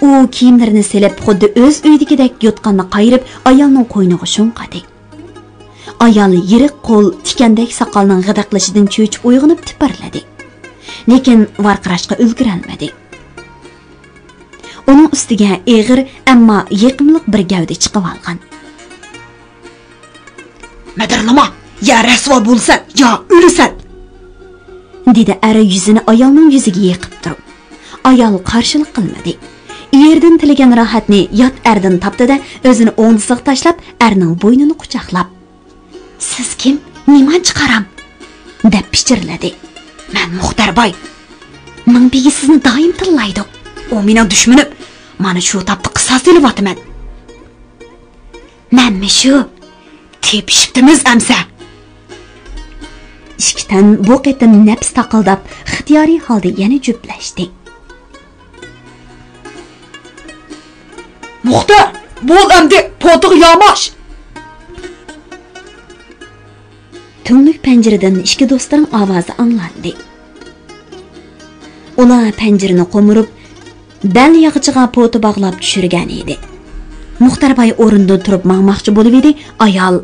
ئۇ كىيىملىرىنى سېلىپ، خۇددى ئۆز ئۆيىدىكىدەك يوتقاننى قايرىپ، ئايالنىڭ قوينىغا شۇڭغۇدى. ئايال يىرىق قول، تىكەندەك ساقالنىڭ غىدىقلىشىدىن چۆچۈپ ئويغىنىپ تىپىرلىدى. لېكىن ۋارقىراشقا ئۈلگۈرەلمىدى. ئۇنىڭ ئۈستىگە ئېغىر، ئەمما يېقىملىق بىر گەۋدە چىقىۋالغان. «مىدىرلىما! يا رەسۋا بولىسەن، يا ئۆلىسەن!» دېدى ئەر يۈزىنى ئايالنىڭ يۈزىگە يېقىپ تۇرۇپ. ئايال قارشىلىق قىلمىدى. ئېرىدىن تىلىگەن راھەتنى يات ئەردىن تاپتى-دە، ئۆزىنى ئوڭدىسىغا تاشلاپ، ئەرنىڭ بوينىنى قۇچاقلاپ، «سىز كىم؟ نېمانچە قارام؟» دەپ پىچىرلىدى. «مەن مۇختەر باي. مىڭ بېگى سىزنى دائىم تىللايدۇ. ئۇ مېنىڭ دۈشمىنىم. مانا شۇ تاپتا قىساس ئېلىۋاتىمەن.» «مەنمۇ شۇ. تېپىشىپتىمىز ئەمسە.» ئىككى تەن بۇ قېتىم نەپىس تاقىلداپ، ئىختىيارىي ھالدا يەنە جۈپلەشتى. «مۇختەر، بول ئەمدى، پوتىغا ياماش!» تۈڭلۈك پەنجىرىدىن ئىككى دوستلارنىڭ ئاۋازى ئاڭلاندى. ئۇلار پەنجىرىنى قومۇرۇپ، بەل ياغىچىغا پوتا باغلاپ چۈشۈرگەن ئىدى. مۇختەر باي ئورنىدىن تۇرۇپ ماڭماقچى بولۇۋىدى، ئايال،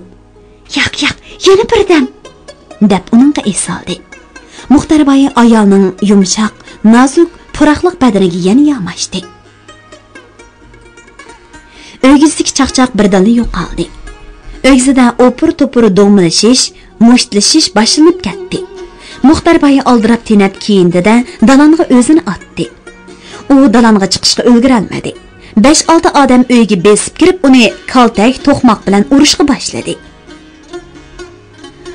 «ياق، ياق، يەنە بىردەم!» دەپ ئۇنىڭغا ئېسىلدى. مۇختەر باي ئايالنىڭ يۇمشاق، نازۇك، پۇراقلىق بەدىنىگە يەنە ياماشتى. ئۆگزىدىكى چاقچاق بىردىنلا يوقالدى. ئۆگزىدە ئوپۇر-توپۇر دومىلىشىش، مۇشتلىشىش باشلىنىپ كەتتى. مۇختەر باي ئالدىراپ-تېنەپ كىيىندى-دە، دالانغا ئۆزىنى ئاتتى. ئۇ دالانغا چىقىشقا ئۈلگۈرەلمىدى. بەش-ئالتە ئادەم ئۆيگە بېسىپ كىرىپ، ئۇنى كالتەك، توقماق بىلەن ئۇرۇشقا باشلىدى.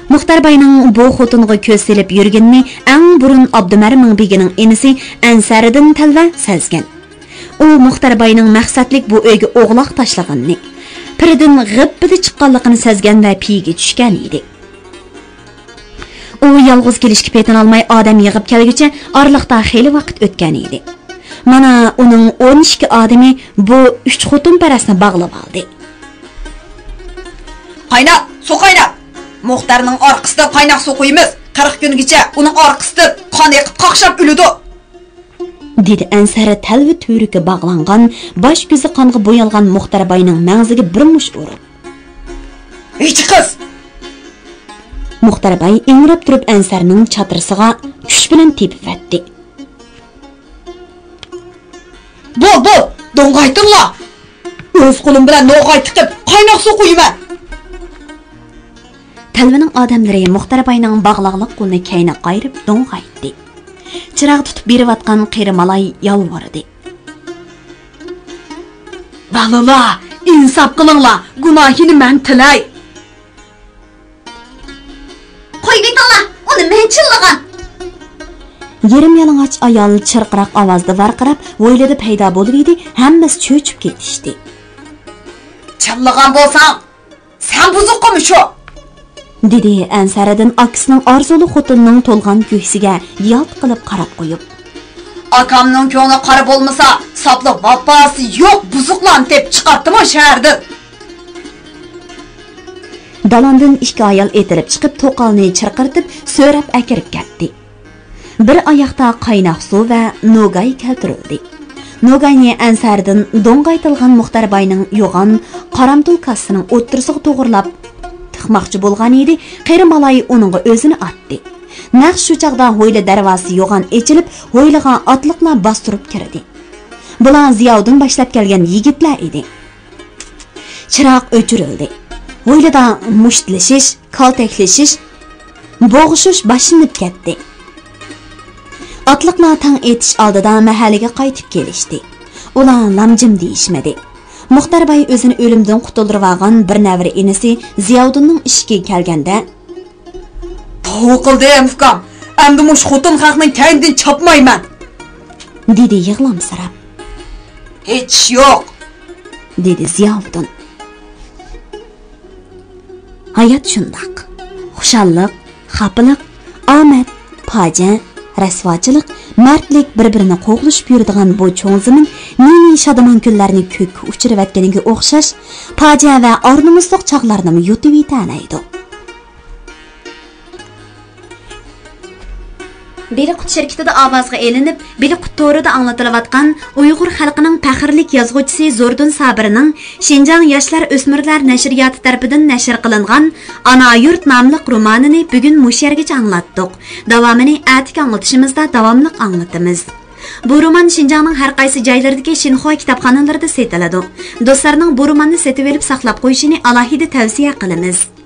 مۇختەر باينىڭ بۇ خوتۇنغا كۆز سېلىپ يۈرگىنىنى ئەڭ بۇرۇن ئابدۇمەر مىڭبېگىنىڭ ئىنىسى ئەنسەرىدىن تەلۋە سەزگەن. ئۇ مۇختەر باينىڭ مەقسەتلىك بۇ ئۆيگە ئوغلاق تاشلىغىنىنى، پىردىن غىپپىدە چىققانلىقىنى سەزگەن ۋە پىيىگە چۈشكەن ئىدى. ئۇ يالغۇز كېلىشكە پېتىنالماي ئادەم يىغىپ كەلگۈچە ئارىلىقتا خېلى ۋاقىت ئۆتكەن ئىدى. مانا، ئۇنىڭ ئون ئىككى ئادىمى بۇ ئۈچ خوتۇنپەرەسنى باغلىۋالدى. قايناق سۇ قايناپ، مۇختەرنىڭ ئارقىسىدا قايناق سۇ قۇيىمىز. قىرىق كۈنگىچە ئۇنىڭ ئارقىسىدىن قان ئېقىپ قاقشاپ ئۆلىدۇ. دېدى ئەنسەر تەلۋە تۈۋرۈكى باغلانغان، باش كۆزى قانغا بويالغان مۇختەر باينىڭ مەڭزىگە بىر مۇش ئۇرۇپ. ھېچ قىز! مۇختەر باي ئىڭراپ تۇرۇپ ئەنسەرنىڭ چاترىسىغا كۈچ بىلەن تېپىۋەتتى. بول، بول، دوڭغايتىڭلار! ئۆز قولۇم بىلەن نوغاي تىقىپ، قايناق سۇ قۇيىمەن! تەلۋىنىڭ ئادەملىرى مۇختەر باينىڭ باغلاقلىق قولىنى كەينىگە قايرىپ دوڭغايتتى. چىراغ تۇتۇپ بېرىۋاتقان قېرى مالاي يالۋۇردى. بالىلار، ئىنساپ قىلىڭلار، گۇناھىنى مەن تىلەي. قويۇۋېتىڭلار، ئۇنى مەن چىللىغان. يېرىم يالىڭاچ ئايال چىرقىراق ئاۋازدا ۋارقىراپ، ھويلىدا پەيدا بولۇۋىدى، ھەممىسى چۆچۈپ كېتىشتى. چىللىغان بولساڭ، سەن بۇزۇققۇمۇ شۇ؟ دېدى ئەنسەرىدىن ئاكىسىنىڭ ئارزۇلۇق خوتۇنىنىڭ تولغان كۆكسىگە يالت قىلىپ قاراپ قويۇپ. ئاكامنىڭ كۆڭلى قارا بولمىسا، ساپلا ۋاپاسى يوق بۇزۇقلارنى تېپىپ چىقاتتىمۇ شەھەردىن. دالاندىن ئىككى ئايال ئېتىلىپ چىقىپ، توقالنى چىرقىرىتىپ، سۆرەپ ئەكىرىپ كەتتى. بىر ئاياقتا قايناق سۇ ۋە نوگاي كەلتۈرۈلدى. نوگاينى ئەنسەردىن دوڭغايتىلغان مۇختەر باينىڭ يوغان قارامتۇل كاسىسىنىڭ ئوتتۇرىسىغا توغرىلاپ تىقماقچى بولغان ئىدى، قېرى مالاي ئۇنىڭغا ئۆزىنى ئاتتى. نەق شۇ چاغدا ھويلا دەرۋازىسى يوغان ئېچىلىپ، ھويلىغا ئاتلىقلار باستۇرۇپ كىردى. بۇلار زىياۋۇدۇن باشلاپ كەلگەن يىگىتلەر ئىدى. چىراغ ئۆچۈرۈلدى. ھويلىدا مۇشتلىشىش، كالتەكلىشىش، بوغۇشۇش باشلىنىپ كەتتى. ئاتلىقلار تاڭ ئېتىش ئالدىدا مەھەللىگە قايتىپ كېلىشتى. ئۇلار لامجىم دېيىشمىدى. مۇختەر باي ئۆزىنى ئۆلۈمدىن قۇتۇلدۇرۇۋالغان بىر نەۋرە ئىنىسى زىياۋۇدۇننىڭ ئىشىكىگە كەلگەندە، توۋا قىلدىم، ئۇكام. ئەمدى مۇشۇ خوتۇن خەقنىڭ كەينىدىن چاپمايمەن. دېدى يىغلامسىراپ. ھېچ ئىش يوق. دېدى زىياۋۇدۇن. ھايات شۇنداق. خۇشاللىق، خاپىلىق، ئامەت، پاجىئە، رەسۋاچىلىق، مەردلىك بىر-بىرىنى قوغلىشىپ يۈرىدىغان بۇ چوڭ زېمىن نى-نى شادىمان كۈنلەرنى كۆككە ئۇچۇرۇۋەتكىنىگە ئوخشاش، پاجىئە ۋە ئار-نومۇسلۇق چاغلارنىمۇ يۇتۇۋېتەلەيدۇ. بېلىققۇت شىركىتىدە ئاۋازغا ئېلىنىپ، بېلىققۇت تورىدا ئاڭلىتىلىۋاتقان ئۇيغۇر خەلقىنىڭ پەخىرلىك يازغۇچىسى زوردۇن سابىرنىڭ شىنجاڭ ياشلار ئۆسمۈرلەر نەشرىياتى تەرىپىدىن نەشر قىلىنغان ئانا يۇرت ناملىق رومانىنى بۈگۈن مۇشۇ يەرگىچە ئاڭلاتتۇق. داۋامىنى ئەتىكى ئاڭلىتىشىمىزدا داۋاملىق ئاڭلىتىمىز. بۇ رومان شىنجاڭنىڭ ھەر قايسى جايلىرىدىكى شىنخۇا كىتابخانىلىرىدا سېتىلىدۇ. دوستلارنىڭ بۇ روماننى سېتىۋېلىپ ساقلاپ قويۇشىنى ئالاھىدە تەۋسىيە قىلىمىز.